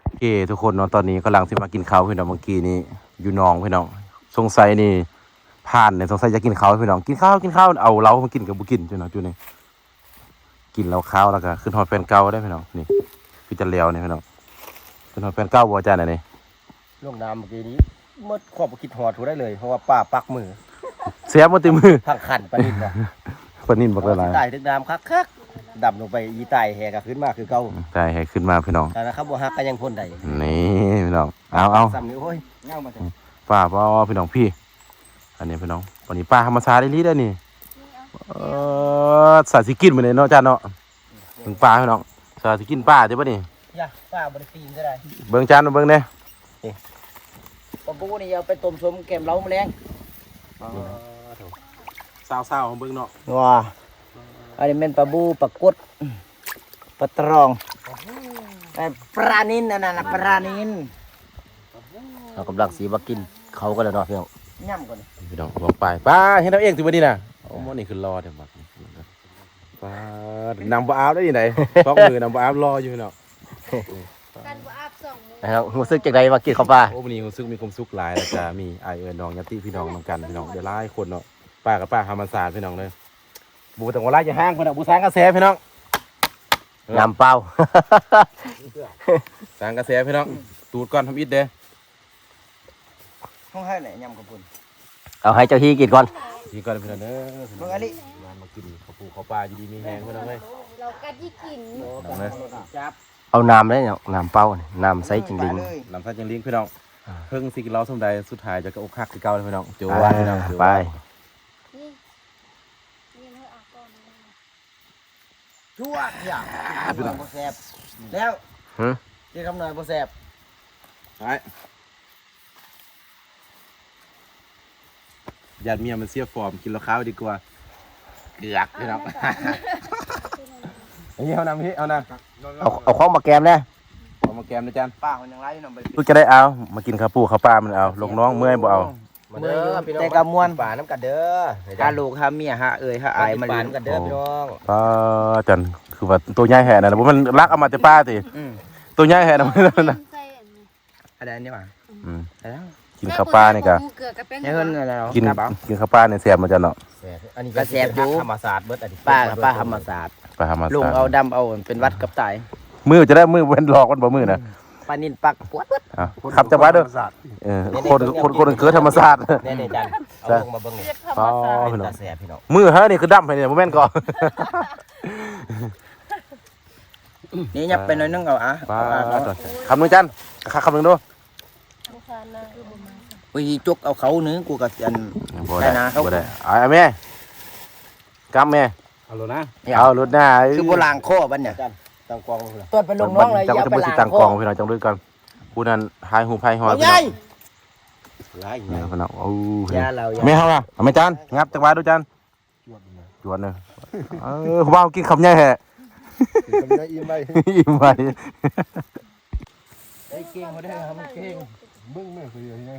ໂອເຄ ທຸກຄົນເນາະ ຕອນນີ້ກຳລັງຊິມາກິນເຂົ້າພີ່ນ້ອງ. ເມື່ອກີ້ນີ້ຢູ່ໜອງພີ່ນ້ອງ ສົງໄສນີ້ຜ່ານນີ້ ສົງໄສຢາກກິນເຂົ້າພີ່ນ້ອງ. ກິນເຂົ້າ ກິນເຂົ້າ ເອົາເຫຼົ້າມາກິນກໍບໍ່ກິນພີ່ນ້ອງ. ຈຸນີ້ກິນເຫຼົ້າຂາວແລ້ວກໍຄິດຮອດແຟນເກົ່າເດ້ພີ່ນ້ອງ. ນີ້ຄືຈະແລ້ວນີ້ພີ່ນ້ອງ ຄິດຮອດແຟນເກົ່າບໍ່ອາຈານອັນນີ້? ລົງນ້ຳເມື່ອກີ້ນີ້ໝົດຄວາມຄິດຮອດຜູ້ໃດເລີຍ ເພາະວ່າປາປັກມື ແຊບໝົດຕິມື ທັງຄັນປານິນນະ ປານິນບັກຫຼາຍ ຕາຍຖືກນ້ຳຄັກໆ ດຳລົງໄປອີຕາຍແຫກໍຂຶ້ນມາຄືເກົ່າ ຕາຍແຫຂຶ້ນມາພີ່ນ້ອງ. ຖ້າເຂົາບໍ່ຮັກກໍຍັງຄົນໃດ ນີ້ພີ່ນ້ອງ. ເອົາ ເອົາ ສ່ຳນີ້ ໂອ້ຍ ເງົາມາ ປາ ປາ ພີ່ນ້ອງ ພີ້ ອັນນີ້ພີ່ນ້ອງ ອັນນີ້ປາທຳມະຊາດອີ່ຫຼີເດ້ນີ້. ເອີ ສາຊິກິນມື້ນີ້ເນາະຈານເນາະ ເບິ່ງປາພີ່ນ້ອງ ສາຊິກິນປາຕິບັດນີ້. ຢ່າ ປາບໍ່ໄດ້ປີ້ງກໍໄດ້ ເບິ່ງຈານມາເບິ່ງແດ່. ນີ້ ປາບູນີ້ເອົາໄປຕົ້ມສົ້ມແກມເຫຼົ້າມື້ແລງ ສາວໆ ເຮົາເບິ່ງເນາະ ວ້າ ອັນນີ້ແມ່ນປາບູ ປາກົດ ປາຕະລອງ ເອີ ປານິນ ອັນນັ້ນນະ ປານິນ. ເຮົາກຳລັງຊິມາກິນເຂົ້າກັນແລ້ວເນາະພີ່ນ້ອງ ຍຳກ່ອນພີ່ນ້ອງ. ລອງໄປ ປາເຮັດເອົາເອງຕິມື້ນີ້ນະ. ໂອ້ ມື້ນີ້ຄືຫຼໍ່ແທ້ບັດ ປາດ ນ້ຳບໍ່ອາບໄດ້ໃດ ສອງມື້ນ້ຳບໍ່ອາບ ຫຼໍ່ຢູ່ພີ່ນ້ອງ. ກັນບໍ່ອາບສອງມື້ ເອົ້າ ຮູ້ສຶກຈັ່ງໃດມາກິນເຂົ້າປ່າ? ໂອ້ ມື້ນີ້ຮູ້ສຶກມີຄວາມສຸກຫຼາຍ ແລ້ວກະມີອ້າຍເອື້ອຍນ້ອງຍາດຕິພີ່ນ້ອງນຳກັນພີ່ນ້ອງ ໄດ້ຫຼາຍຄົນເນາະ. ປາກັບປາທຳມະຊາດພີ່ນ້ອງເດີ ບໍ່ຕ້ອງວ່າຫຼາຍຈະຫ່າງເພິ່ນດອກ ບໍ່ສ້າງກະແສພີ່ນ້ອງ ນ້ຳເປົ່າ ສ້າງກະແສພີ່ນ້ອງ. ຕູດກ່ອນທຳອິດເດ້ ເຮົາໃຫ້ແຫຼະຍຳຂອບຄຸນ ເອົາໃຫ້ເຈົ້າຮີ້ກິນກ່ອນ ກິນກ່ອນພີ່ນ້ອງເດີ. ເບິ່ງອັນນີ້ ມາ ມາກິນເຂົ້າປູເຂົ້າປາຢູ່ດີມີແຮງພີ່ນ້ອງເອີຍ ເຮົາກໍຊິກິນ ພີ່ນ້ອງເອີຍ. ເອົານ້ຳໄດ້ເນາະ ນ້ຳເປົ່ານີ້ ນ້ຳໃສຈິງລິງ ນ້ຳໃສຈິງລິງພີ່ນ້ອງ. ເຖິງຊິກິນເຫຼົ້າສ່ຳໃດ ສຸດທ້າຍເຈົ້າກໍອົກຫັກຄືເກົ່າພີ່ນ້ອງ. ໂຈວ່າພີ່ນ້ອງ ໄປ ນີ້ ນີ້ເຮົາເອົາກ່ອນ ຈົວດ ຢ່າ ບໍ່ແຊບແລ້ວ ຫື ກິນຄຳນ້ອຍບໍ່ແຊບ ໄປ. ຢ້ານເມຍມັນເສຍຟອມ ກິນເຫຼົ້າຂາວດີກວ່າ ເກືອກພີ່ນ້ອງ. ເອົານຳ ເອົານຳ ເອົາ ເອົາຂອງມາແກມແດ່ ຂອງມາແກມນະຈານ. ປາມັນຍັງຫຼາຍຢູ່ນຳ ໄປ ລູກຈະໄດ້ເອົາ ມາກິນເຂົ້າປູເຂົ້າປາ ມັນເອົາ ລູກນ້ອງເມື່ອຍບໍ່ເອົາ. ມາເດີພີ່ນ້ອງ ແຕ່ກໍມ່ວນ ປານຳກັນເດີ ຫາລູກຫາເມຍຫາເອື້ອຍຫາອ້າຍມາຫຼິ້ນກັນເດີພີ່ນ້ອງ. ປາຈັນ ຄືວ່າໂຕໃຫຍ່ແທ້ນະ ບໍ່ແມ່ນລັກເອົາມາແຕ່ປ່າຕິ? ອືມ ໂຕໃຫຍ່ແທ້ນະ. ອັນໃດອັນນີ້ຫວາ? ອືມ ກິນເຂົ້າປ່ານີ້ກະ ໃນເຮືອນນັ້ນແຫຼະ ກິນ ກິນເຂົ້າປ່ານີ້ແຊບບໍ່ຈັນເນາະ? ແຊບ ອັນນີ້ກໍແຊບຢູ່ ທຳມະຊາດເບິດ ອັນນີ້ປາ ປາທຳມະຊາດ ປາທຳມະຊາດ ລົງເອົາດຳເອົາເປັນຫວັດກັບຕາຍ. ມື້ຈະໄດ້ ມື້ເປັນຫຼອກມັນບໍ່ມື້ນະ ປານິນປັກປວດເບິດ. ເອົາ ຂັບຈັກບາດເດີ ເອີ ຄົນ ຄົນ ຄົນເກີດທຳມະຊາດ ແນ່ໆ ຈັນ ເອົາລົງມາເບິ່ງນີ້ ອໍ ພີ່ນ້ອງ ຕາແຊບພີ່ນ້ອງ. ມື້ເຮີນີ້ຄືດຳໃຫ້ນີ້ ບໍ່ແມ່ນກໍ ນີ້ຫຍັບໄປໜ້ອຍໜຶ່ງ ເອົາ ອ່ະ ປາ ເອົາ ອ່ະ ເອົາ ຄຳໜຶ່ງຈັນ ຄຳໜຶ່ງດູ. ອຸຍ ຈົກເອົາເຂົາໜຶ່ງ ກູກໍອັນ ບໍ່ໄດ້ ໄດ້ນະ ເຂົາ ບໍ່ໄດ້ ເອົາແມ່ ກຳແມ່ ເອົາໂລດນະ ເອົາໂລດນະ. ຄືບໍ່ລ້າງຄໍບັດນີ້ ຕັ້ງກ້ອງ ຕອນໄປລົງນ້ອງເລີຍ ເຈົ້າກໍບໍ່ຊິຕັ້ງກ້ອງພີ່ນ້ອງ ຈັ່ງເລີຍກ່ອນ. ຜູ້ນັ້ນຖ່າຍຮູບໃຫ້ຮອດ ໃຫຍ່ ພີ່ນ້ອງ ໂອ້ ແມ່ເຮົາ ແມ່ເຮົາລະ ແມ່ຈານ ຫຍັບຈັກບາດດູຈານ. ຈວດເນາະ ເອີ ຜູ້ບ່າວກິນຄຳໃຫຍ່ແທ້ ກິນຄຳໃຫຍ່ອີ່ມໄວ ອີ່ມໄວ. ໄດ້ເກັ່ງບໍ່ໄດ້ ມັນເກັ່ງ ເບິ່ງແມ່ ຕົວໃຫຍ່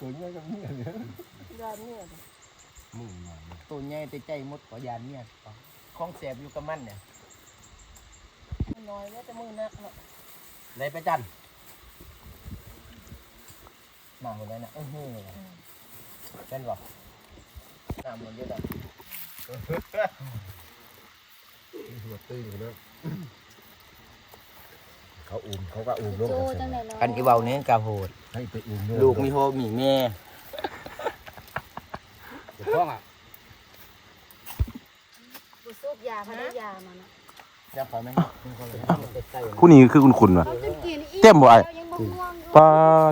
ຕົວໃຫຍ່ກັບເມຍ ຢ້ານເມຍ ໂຕໃຫຍ່ແຕ່ໃຈມົດກໍຢ້ານເມຍ. ຂອງແຊບຢູ່ກັບມັນນີ້ ນ້ອຍແລ້ວແຕ່ມືໜັກເນາະ ໄດ້ປະຈັນ. ນ້ຳໝົດແລ້ວນະ ໂອ້ໂຫ ແມ່ນບໍ່? ນ້ຳໝົດຢູ່ນະ ຫົວຕື້ນເນາະ ເຂົາອູມ ເຂົາກໍອູມລົງ ຄັນຊິເວົ້ານີ້ກໍໂຫດ ໃຫ້ໄປອູມໂຍມ ລູກມີພໍ່ມີແມ່ ເຈົ້າຂອງອະ. ບໍ່ສູບຢາ ບໍ່ໄດ້ຢາມານະ ຈັບເຂົາແມ່ ຜູ້ນີ້ຄືຄຸ້ນໆວ່າ ເຕັມບໍ່ອ້າຍ? ປາ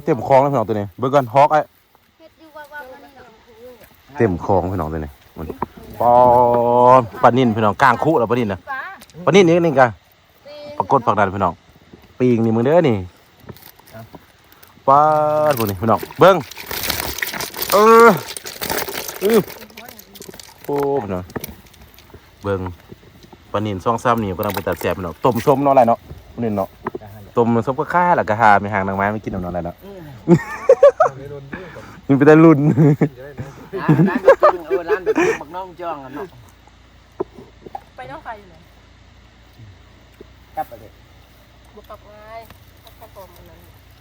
ເຕັມຄອງແລ້ວພີ່ນ້ອງ ໂຕນີ້ ເບິ່ງກ່ອນ ຮອກອ້າຍ ເຮັດຢູ່ວັບໆ ອັນນີ້ເນາະ ເຕັມຄອງພີ່ນ້ອງ ໂຕນີ້ ປາ ປານິນພີ່ນ້ອງ ກາງຄຸແລ້ວປານິນນະ ປານິນນີ້ ນີ້ກະ ປາກົດຜັກນັ້ນພີ່ນ້ອງ ປີ້ງນີ້ ເບິ່ງເດີນີ້ ປາດ ພວກນີ້ພີ່ນ້ອງ ເບິ່ງ ເອີ ອື ໂອ້ ພີ່ນ້ອງ ເບິ່ງ ປ ານິນສອງສາມນີ້ກຳລັງເປັນຕາແຊບເນາະ ຕົ້ມສົ້ມເນາະຫຼາຍເນາະ ນີ້ເນາະ ຕົ້ມສົ້ມກໍຄາ ແລ້ວກໍຫາແມ່ຮ້າງນາງໄມ້ມາກິນນຳເນາະຫຼາຍເນາະ ມັນເປັນຕາລຸ້ນ ຮ້ານໄປກິນ ເອີ ຮ້ານໄປກິນບັກນ້ອງຈ້ອງກັນເນາະ ໄປໜອງຄາຍຢູ່ໃດ ກັບໄປເລີຍ ບໍ່ກັບງ່າຍ ເຂົາກໍບໍ່ອັນນັ້ນ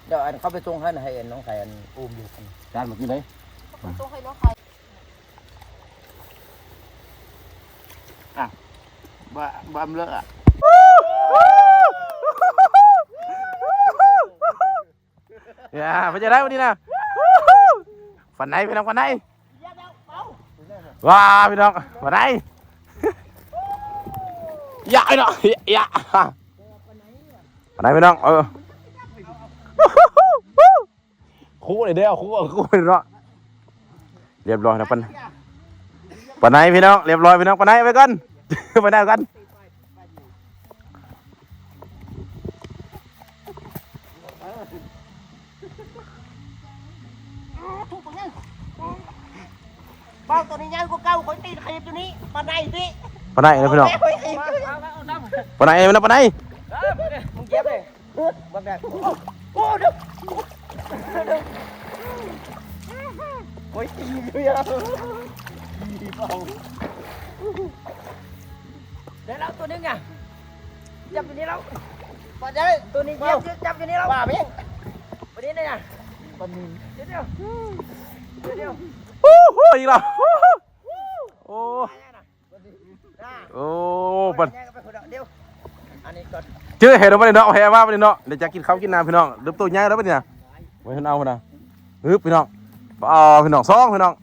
ດຽວອັນເຂົາໄປສົ່ງໃຫ້ ໃຫ້ອັນນ້ອງໄຂ່ອັນອູ້ມຢູ່ ຈານມາກິນເລີຍ ເຂົາໄປສົ່ງໃຫ້ນ້ອງໄຂ່ ອ່ະ ບໍ່ ບໍ່ເລີກອ່ະ ເປັນຈັ່ງໃດມື້ນີ້ນະ ຝັນໄດ້ພີ່ນ້ອງ ຝັນໄດ້ ວ້າ ພີ່ນ້ອງ ບໍ່ໄດ້ ຢາ ພີ່ນ້ອງ ຢາ ບໍ່ໄດ້ ພີ່ນ້ອງ ເອີ ຄູ່ເດ້ ຄູ່ ຄູ່ເນາະ ລຽບຮ້ອຍນະ ປານ ປານໃດພີ່ນ້ອງ ລຽບຮ້ອຍພີ່ນ້ອງ ປານໃດໄປກ່ອນ ປານໃດກ່ອນ. ເບົາໂຕນີ້ໃຫຍ່ກວ່າເກົ່າ ຂ້ອຍຕີນຂະຫຍິບຢູ່ນີ້ ປານໃດຕິ ປານໃດເນາະພີ່ນ້ອງ ເອົາ ເອົາ ເອົາ ປານໃດເນາະ ປານໃດ ເອີ ມຶງຢຽບເລີຍ ເບິ່ງແດ່ ໂອ້ ໂອ້ ໂອ້ ໂອ້ຍ ຕີຢູ່ ໄດ້ແລ້ວໂຕໜຶ່ງອ່ະ ຈັບຢູ່ນີ້ແລ້ວ ບໍ່ໄດ້ ໂຕນີ້ຈັບ ຈັບຢູ່ນີ້ແລ້ວ ວ່າເພງ ປານນີ້ນະ ປານນີ້ ດຽວ ດຽວ ດຽວ ໂອ້ໂຫ ອີກແລ້ວ ໂອ້ ໂອ້ ປານ ເຈີແຫ່ດອກມາເນາະ ແຫ່ມາບັດນີ້ເນາະ ດຽວຈະກິນເຂົ້າກິນນ້ຳພີ່ນ້ອງ ເລີ່ມໂຕໃຫຍ່ແລ້ວບັດນີ້ນະ ໄວ້ເພິ່ນເອົາພຸ້ນນະ ຮຶບ ພີ່ນ້ອງ ປາ ພີ່ນ້ອງ ສອງ ພີ່ນ້ອງ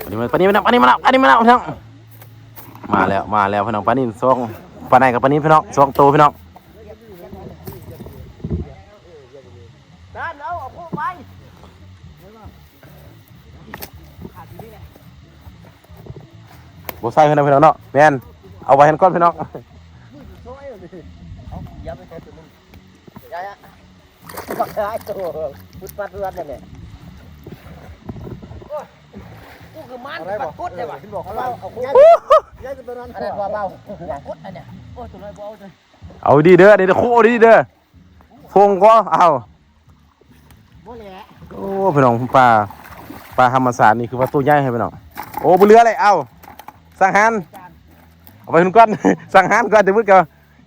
ນີ້ມັນ ປານິນ ປານິນ ປານິນ ພີ່ນ້ອງ ມາແລ້ວ ມາແລ້ວພີ່ນ້ອງ ປານິນສອງ ປາໃນກັບປານິນພີ່ນ້ອງ ສອງໂຕພີ່ນ້ອງ ດານ ເອົາ ເອົາໂຄໄປ ບໍ່ໃສ່ເພິ່ນນະພີ່ນ້ອງເນາະ ແມ່ນ ເອົາໄວ້ຫັ້ນກ່ອນພີ່ນ້ອງ ເອົາ ຢ່າໄປໃສ່ຕົວໜຶ່ງ ຢ່າ ຢ່າ ບັກຫຼາຍໂຕ ປຶດປັດປຶດປັດແທ້ ໂອ້ຍ ກູຄືມັນ ປາກົດແທ້ຫວາ ເອົາ ເອົາ ເອົາ ໃຫຍ່ກວ່າຕົວນັ້ນ ອັນນັ້ນບໍ່ເບົາ ປາກົດອັນເນີ້ຍ ໂອ້ຍ ຕົວນ້ອຍບໍ່ເອົາ ເອົາດີເດີ ອັນນີ້ຄູ່ດີເດີ ຟົງກໍເອົາ ບໍ່ແຫຼະ ໂອ້ ພີ່ນ້ອງ ປາ ປາທຳມະຊາດນີ້ຄືວ່າໂຕໃຫຍ່ແທ້ພີ່ນ້ອງ ໂອ້ ບໍ່ເຫຼືອເລີຍ ເອົາ ສັງຫານ ເອົາໄປພຸ້ນກ່ອນ ສັງຫານກ່ອນ ຈະມຶດກໍ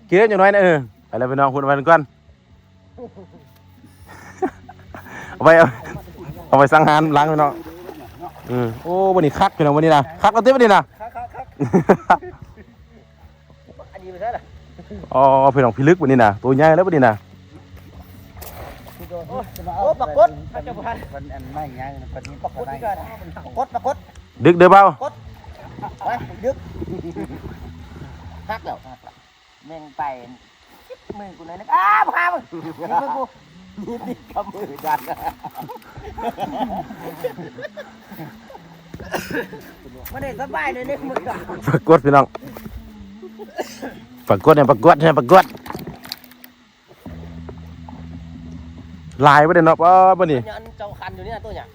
ເກັບຈັກໜ້ອຍນະ ເອີ ໄປແລ້ວພີ່ນ້ອງ ພຸ້ນ ເອົາໄປພຸ້ນກ່ອນ ເອົາໄປ ເອົາ ເອົາໄປສັງຫານຫຼັງພີ່ນ້ອງ ອື ໂອ້ ບັດນີ້ຄັກພີ່ນ້ອງ ບັດນີ້ນະ ຄັກແລ້ວຕິ ບັດນີ້ນະ ຄັກໆໆ ອັນນີ້ບໍ່ໃຊ່ລະ ອໍ ພີ່ນ້ອງ ພິລຶກບັດນີ້ນະ ໂຕໃຫຍ່ແລ້ວບັດນີ້ນະ ໂອ້ຍ ໂອ້ ປາກົດ ເຂົາເຈົ້າບໍ່ທັນ ເພິ່ນອັນໄມ້ໃຫຍ່ ເພິ່ນມີປາກົດ ປາກົດ ປາກົດ ດຶກເດີເບົາ ກົດ ໄປ ດຶກ ຮັກແລ້ວ ແມ່ງໄປ ຈິບມືກູໜ້ອຍໜຶ່ງ ອ້າ ບໍ່ຫາມຶງ ຈິບມືກູ ນີ້ຕິດກັບມືກັນ ບໍ່ໄດ້ສະບາຍເລີຍນີ້ ປາກົດພີ່ນ້ອງ ປາກົດ ປາກົດ ປາກົດ ຫຼາຍບໍ່ໄດ້ເນາະ ປ້າ ບັດນີ້ ອັນເຈົ້າຄັນຢູ່ນີ້ນະ ໂຕຫຍັງ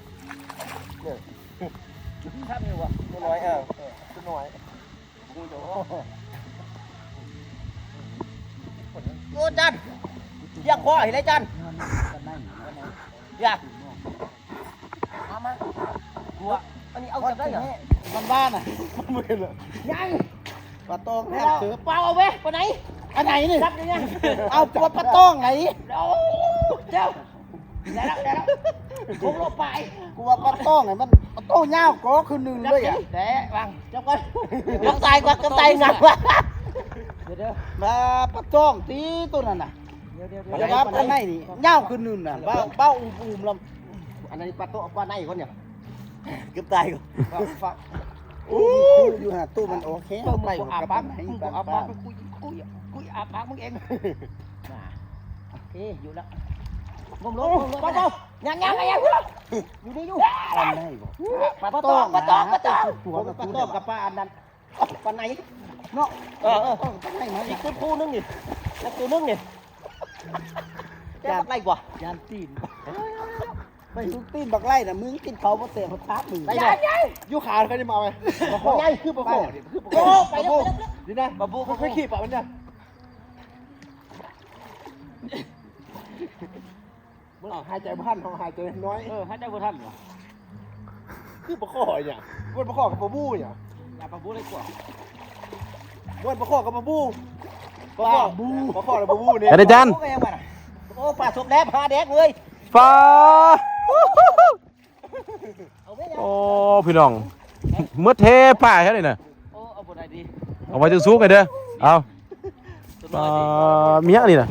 ນີ້ ຄັນຢູ່ບໍ່ ໂຕນ້ອຍ ເອີ ໂຕນ້ອຍ ໂອ້ ຈັນ ຢາກຂໍໃຫ້ໄດ້ຈັນ ຢາກ ມາ ມາ ກົວ ອັນນີ້ເອົາຈັບໄດ້ເນາະ ມັນວ່ານະ ມັນບໍ່ເຫັນເລີຍ ຍັງ ປາຕອງແຮງເຕີບ ເປົ່າເອົາເວີຍ ປາໄນ ອັນໃດນີ້ ຈັບຍັງ ເອົາຕົວປາຕອງໄດ ໂອ້ ເຈົ້າ ໄດ້ແລ້ວ ໄດ້ແລ້ວ ຫົກໂລປາຍ ກູວ່າປາຕອງນີ້ມັນ ປາໂຕຍາວກໍຄືໜຶ່ງເລີຍອະ ແຕ່ວາງ ຈັບກ່ອນ ກັບຕາຍກ່ອນ ກັບຕາຍງາມ ດຽວ ມາປາຕອງຕິໂຕນັ້ນນະ ດຽວ ດຽວ ດຽວ ປາໄນນີ້ຍາວຄືໜຶ່ງນະ ເບົາ ເບົາອຸ້ມໆລຳ ອັນນັ້ນປາໂຕ ປາໄນຄົນນີ້ ເກືອບຕາຍກ່ອນ ໂອ້ຍ ຢູ່ຫາຕູ້ມັນໂອເຄ ເອົາໄປ ອາປາກ ປາກ ປາກ ກູ ກູ ກູອາປາກມຶງເອງ ໂອເຄ ຢູ່ລະ ງົມລົງ ງົມລົງ ປາໂຕ ຍັງ ຍັງ ຍັງ ຢູ່ນີ້ຢູ່ ປາໄນບໍ່ ປາຕອງ ປາຕອງ ປາຕອງ ປາຕອງກັບປາອັນນັ້ນ ປາໄນເນາະ ເອີ ເອີ ປາໄນມາ ອີກຕົວຜູ້ໜຶ່ງນີ້ ອີກຕົວໜຶ່ງນີ້ ແຕ່ບັກໄນກວ່າ ຢ້ານຕີນ ໄປສູ່ຕີນບັກໄລ່ນະ ມຶງກິນເຂົ້າບໍ່ແຕກພາດປາກມຶງ. ໄດ້ບໍ່? ຢູ່ຂາເຂົານີ້ມາໄວ້. ບໍ່ພໍ. ໃຫຍ່ຄືບໍ່ພໍ. ໂອ້ ໄປແລ້ວ ໄປແລ້ວ. ນີ້ນະ ບໍ່ ບໍ່ ບໍ່ຄ່ອຍຂີ່ປະມັນນະ. ມັນອອກຫາຍໃຈບໍ່ທັນ ເຮົາຫາຍໃຈນ້ອຍ. ເອີ ຫາຍໃຈບໍ່ທັນຫວາ. ຄືປາຄໍ່ຫຍັງ? ມັນປາຄໍ່ກັບປາບູຫຍັງ? ຢ່າປາບູເລີຍກວ່າ. ມັນປາຄໍ່ກັບປາບູ. ປາບູ ປາຄໍ່ແລະປາບູນີ້. ອາຈານ ໂອ້ ປາສົບແລ້ວ ຫາແດກເລີຍ. ປາ ໂອ້ ພີ່ນ້ອງ ໝົດແທ້ປາແຖວນີ້ນະ. ໂອ້ ເອົາບໍ່ໄດ້ຕິ ເອົາໄວ້ສູງໆ ໃຫ້ເດີ. ເອົາ ປາ ມີຫຍັງອັນນີ້ນະ?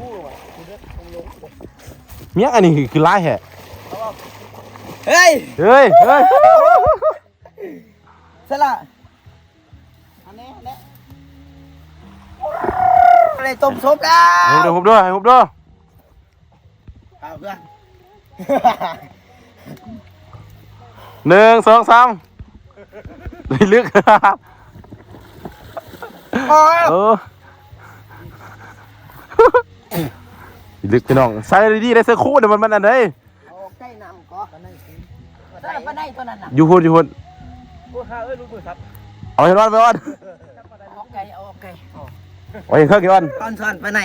ມີຫຍັງອັນນີ້ຄືຫຼາຍແທ້? ເຮີ້ຍ ເຮີ້ຍ ເຮີ້ຍ ສະລະ ອັນນີ້ ອັນນີ້ ໄດ້ຕົ້ມສົບແລ້ວ. ຮູບເດີ ຮູບເດີ ໃຫ້ຮູບເດີ. ເອົາເພື່ອນ ໜຶ່ງ ສອງ ສາມ ລຶກ. ໂອ້ຍ ເອີ ລຶກ ພີ່ນ້ອງ. ໃສ່ດີໆ ໄດ້ເສື້ອໂຄດ ມັນ ມັນອັນໃດ? ເອົາໃກ້ນ້ຳກໍ ປາໄນຕົວນັ້ນນະ ຢູ່ພຸ້ນ ຢູ່ພຸ້ນ. ໂອ້ ຫາເອີຍ ຫຼຸດມືສັບ. ເອົາໃຫ້ອອນ ໄປອອນ ເອົາອອກໄກ ເອົາອອກໄກ. ໂອ້ຍ ເຄີກອອນ ອອນສອນປາໄນ.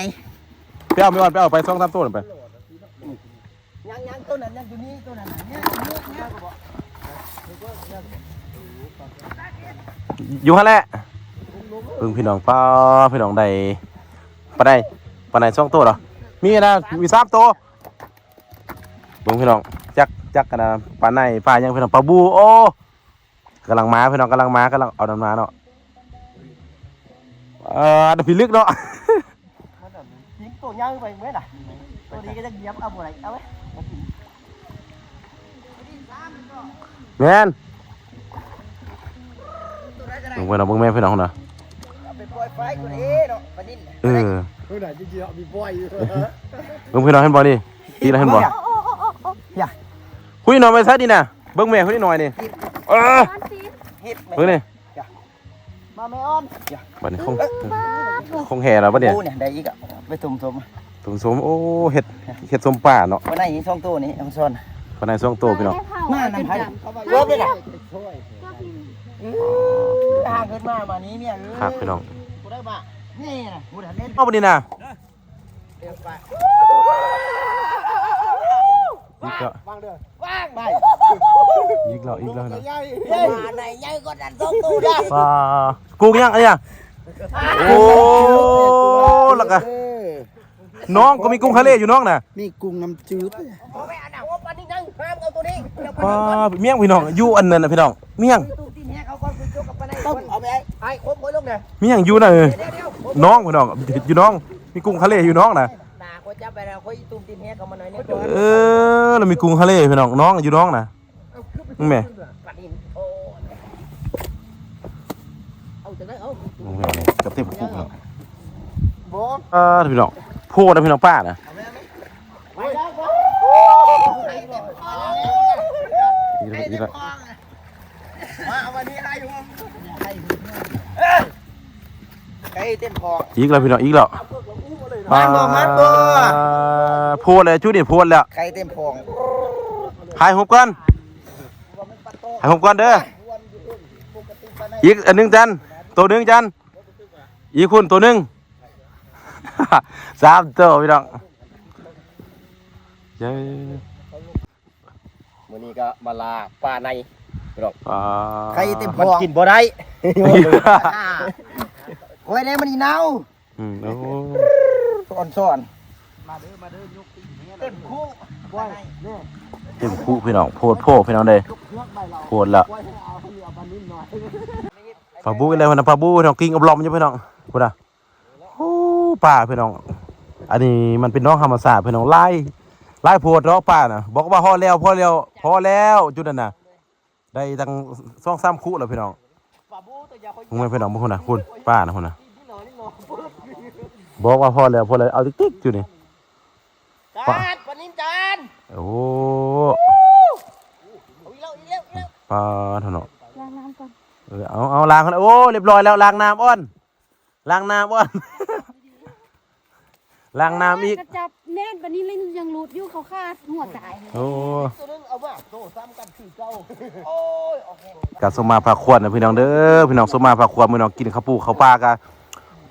ໄປເອົາ ໄປເອົາ ໄປເອົາໄປສອງສາມໂຕນັ້ນໄປ. ຍັງ ຍັງ ໂຕນັ້ນຍັງຢູ່ນີ້ ໂຕນັ້ນຍັງຢູ່ນີ້ ຍັງ ຢູ່ຫັ້ນແຫຼະ. ເບິ່ງພີ່ນ້ອງ ປ້າ ພີ່ນ້ອງ ໄດ້ປາໄນ ປາໄນສອງໂຕເນາະ. ມີນະ ມີສາມໂຕ. ເບິ່ງພີ່ນ້ອງ ຈັກ ຈັກ ອັນນະ ປາໄນ ປາຫຍັງພີ່ນ້ອງ ປາບູ. ໂອ້ ກຳລັງມາພີ່ນ້ອງ ກຳລັງມາ ກຳລັງເອົານຳມາເນາະ. ເອີ ໄດ້ພິລຶກເນາະ. ມັນໂຕໃຫຍ່ໄປເມື່ອນະ ໂຕນີ້ກໍຈະຢຽບເອົາບໍ່ໄດ້ ເອົາໄວ້. ແມ່ນ ເບິ່ງເພິ່ນເນາະ ເບິ່ງແມ່ພີ່ນ້ອງເນາະ. ເອົາໄປປ່ອຍໄຟກໍເດ້ເນາະ ປານິນ. ເອີ ເອີ ໄດ້ຈິງໆ ເອົາໄປປ່ອຍຢູ່. ເບິ່ງພີ່ນ້ອງ ເຫັນບໍ່ນີ້ ຕີແລ້ວ ເຫັນບໍ່? ຍາ ຄຸຍນ້ອຍໄປໃສນີ້ນະ. ເບິ່ງແມ່ຄຸຍນ້ອຍນີ້ ເອີ ເຮັດ ເບິ່ງນີ້ ມາແມ່ອອນ. ບັດນີ້ຄົງ ຄົງແຫ່ແລ້ວບັດນີ້. ໂອ້ ນີ້ໄດ້ອີກອະ ໄປຕົ້ມໆ ຕົ້ມໆ. ໂອ້ ເຮັດ ເຮັດສົ້ມປາເນາະ. ປາໄນສອງໂຕນີ້ ອອນຊອນ ປາໄນສອງໂຕພີ່ນ້ອງ. ມານຳໃຜ? ເກີບເລີຍນະ ຫາເງິນມາ ມານີ້ເມຍເອີຍ. ຄັກພີ່ນ້ອງ ບໍ່ໄດ້ມາ ນີ້ນະ ບໍ່ທັນເຮັດ ເອົາບັດນີ້ນະ. ອີກແລ້ວ ວາງເດີ ວາງໄປ ອີກແລ້ວ ອີກແລ້ວນະ. ປາໄນໃຫຍ່ກວ່ານັ້ນສອງໂຕນະ. ປາ ກຸ້ງຫຍັງອັນນີ້ນະ? ໂອ້ ແລ້ວກະ ເອີ ນ້ອງກໍມີກຸ້ງທະເລຢູ່ນ້ອງນະ ມີກຸ້ງນ້ຳຈືດ. ບໍ່ແມ່ນອັນນັ້ນ ໂອ້ ປານີ້ຍັງຫ້າມເອົາໂຕນີ້. ປາ ມີຫຍັງພີ່ນ້ອງ ຢູ່ອັນນັ້ນນະພີ່ນ້ອງ ມີຫຍັງ ເອົາໄປ ໄອ້ຄົມຄົນລົງນະ ມີຫຍັງຢູ່ນະ. ເອີ ນ້ອງພີ່ນ້ອງ ຢູ່ນ້ອງ ມີກຸ້ງທະເລຢູ່ນ້ອງນະ. ໜ້າຂ້ອຍຈັບໄປແລ້ວ ຂ້ອຍຕຸ້ມຕີນແຮກເຂົ້າມາໜ້ອຍໜຶ່ງ. ເອີ ລະມີກຸ້ງທະເລພີ່ນ້ອງ ນ້ອງຢູ່ນ້ອງນະ. ເບິ່ງແມ່ ເອົາຈັ່ງໃດ ເອົາ ເບິ່ງແມ່ນີ້ ກັບເຕັມຄຸກເນາະ. ບໍ່ ເອີ ພີ່ນ້ອງ ໂພດນະພີ່ນ້ອງ ປານະ. ອີກແລ້ວ ອີກແລ້ວ ມາ ເອົາອັນນີ້ໃຫ້ຢູ່ ໃຫ້ຢູ່ ເອີ ໄກ່ເຕັມຄອງ ອີກແລ້ວພີ່ນ້ອງ ອີກແລ້ວ. ມາບໍ່ ມາບໍ່ ອ່າ ໂພດແລ້ວ ຈຸດນີ້ໂພດແລ້ວ ໄກ່ເຕັມຄອງ. ຖ່າຍຮູບກ່ອນ ຖ່າຍຮູບກ່ອນເດີ. ອີກອັນໜຶ່ງ ຈັນ ໂຕໜຶ່ງ ຈັນ ອີກພຸ້ນໂຕໜຶ່ງ ສາມໂຕພີ່ນ້ອງ. ເອີ ມື້ນີ້ກໍມາລ່າປາໃນພີ່ນ້ອງ ອ່າ ໄຂ່ເຕັມຄອງ ມັນກິນບໍ່ໄດ້ ໂອ້ຍ ແນວມັນເນົ່າ. ອືມ ໂອ້ ອອນຊອນ ມາເດີ ມາເດີ ຍົກຕີນແຮງ ເຕັມຄຸ ປາໃນ ເຕັມຄຸພີ່ນ້ອງ ໂພດໂພພີ່ນ້ອງເດ້ ໂພດລະ. ປາບູອີກແລ້ວນະ ປາບູພີ່ນ້ອງ ກິ້ງອອບລອມຢູ່ພີ່ນ້ອງ ພຸ້ນນະ. ໂອ້ ປາພີ່ນ້ອງ ອັນນີ້ມັນເປັນໜອງທຳມະຊາດພີ່ນ້ອງ ຫຼາຍ ຫຼາຍໂພດເນາະປານະ. ບອກວ່າພໍແລ້ວ ພໍແລ້ວ ພໍແລ້ວ ຈຸດນັ້ນນະ ໄດ້ຕັ້ງສອງສາມຄຸແລ້ວພີ່ນ້ອງ. ເບິ່ງແມ່ນພີ່ນ້ອງ ເບິ່ງພຸ້ນນະ ພຸ້ນ ປານະ ພຸ້ນນະ. ບອກວ່າພໍແລ້ວ ພໍແລ້ວ ເອົາຕິກໆ ຈຸດນີ້ ຈານ ປານິນຈານ. ໂອ້ ເອົາອີກແລ້ວ ອີກແລ້ວ ອີກແລ້ວ ປາເນາະ. ລ້າງນ້ຳກ່ອນ ເອີ ເອົາ ເອົາລ້າງກ່ອນ. ໂອ້ ລຽບຮ້ອຍແລ້ວ ລ້າງນ້ຳກ່ອນ. ລ້າງນ້ຳກ່ອນ ລ້າງນ້ຳອີກ ກະຈັບແໜ້ນປານນີ້ເລີຍ ຍັງຫຼຸດຢູ່ ເຂົາຄາດຫົວຕາຍ. ໂອ້ ໂຕນັ້ນເອົາມາໂຕຊ້ຳກັນຄືເກົ່າ. ໂອ້ຍ ກະສົມມາພາຄວນນະພີ່ນ້ອງເດີ ພີ່ນ້ອງ ສົມມາພາຄວນ ພີ່ນ້ອງ ກິນເຂົ້າປູເຂົ້າປາກະ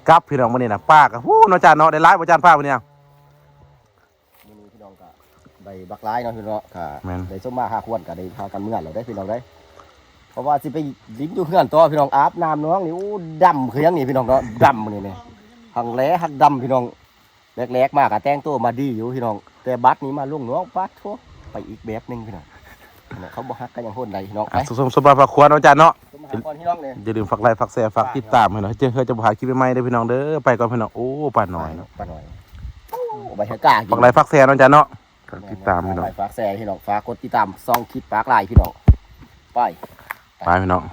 ກັບ ພີ່ນ້ອງ. ມື້ນີ້ນະ ປາກະ ໂອ້ ເນາະ ຈານເນາະ ໄດ້ຫຼາຍບໍ່ ຈານ ປາມື້ນີ້? ມື້ນີ້ພີ່ນ້ອງກະໄດ້ບັກຫຼາຍເນາະ ພີ່ນ້ອງເນາະ ກະ ແມ່ນ ໄດ້ສົມມາພາຄວນ ກະໄດ້ພາກັນເມືອແລ້ວເດ້ ພີ່ນ້ອງເດ້. ເພາະວ່າຊິໄປຫຼິ້ນຢູ່ເຮືອນຕໍ່ ພີ່ນ້ອງ ອາບນ້ຳນ້ອງນີ້ ໂອ້ ດຳຄືຫຍັງນີ້ ພີ່ນ້ອງເນາະ ດຳມື້ນີ້ນີ້ ທັງແຫຼທັງດຳ ພີ່ນ້ອງ. ແລກໆມາກະແຕ່ງໂຕມາດີຢູ່ພີ່ນ້ອງ ແຕ່ບັດນີ້ມາລົງນ້ອງ ປາດໂທ້ ໄປອີກແບບໜຶ່ງພີ່ນ້ອງ. ເຂົາບໍ່ຮັກກັນຫຍັງໂຫດໃດພີ່ນ້ອງ. ອ່ະ ໄປ ສົມ ສົມ ສົມມາພາຄວນເນາະ ຈານເນາະ ສົມມາພາຄວນພີ່ນ້ອງເດ້. ຢ່າລືມຝາກໄລ ຝາກແຊ ຝາກຕິດຕາມພີ່ນ້ອງ ເພື່ອຈະບໍ່ພາດຄລິບໃໝ່ໆເດີພີ່ນ້ອງເດີ. ໄປກ່ອນພີ່ນ້ອງ. ໂອ້ ປານ້ອຍເນາະ ປານ້ອຍ ໂອ້ ບັນຍາກາດ ຝາກໄລ ຝາກແຊເນາະ ຈານເນາະ ຝາກຕິດຕາມພີ່ນ້ອງ ແມ່ນໆ ຝາກໄລ ຝາກແຊພີ່ນ້ອງ ຝາກກົດຕິດຕາມຊ່ອງຄິດປາກລາຍພີ່ນ້ອງ. ໄປ ໄປພີ່ນ້ອງ.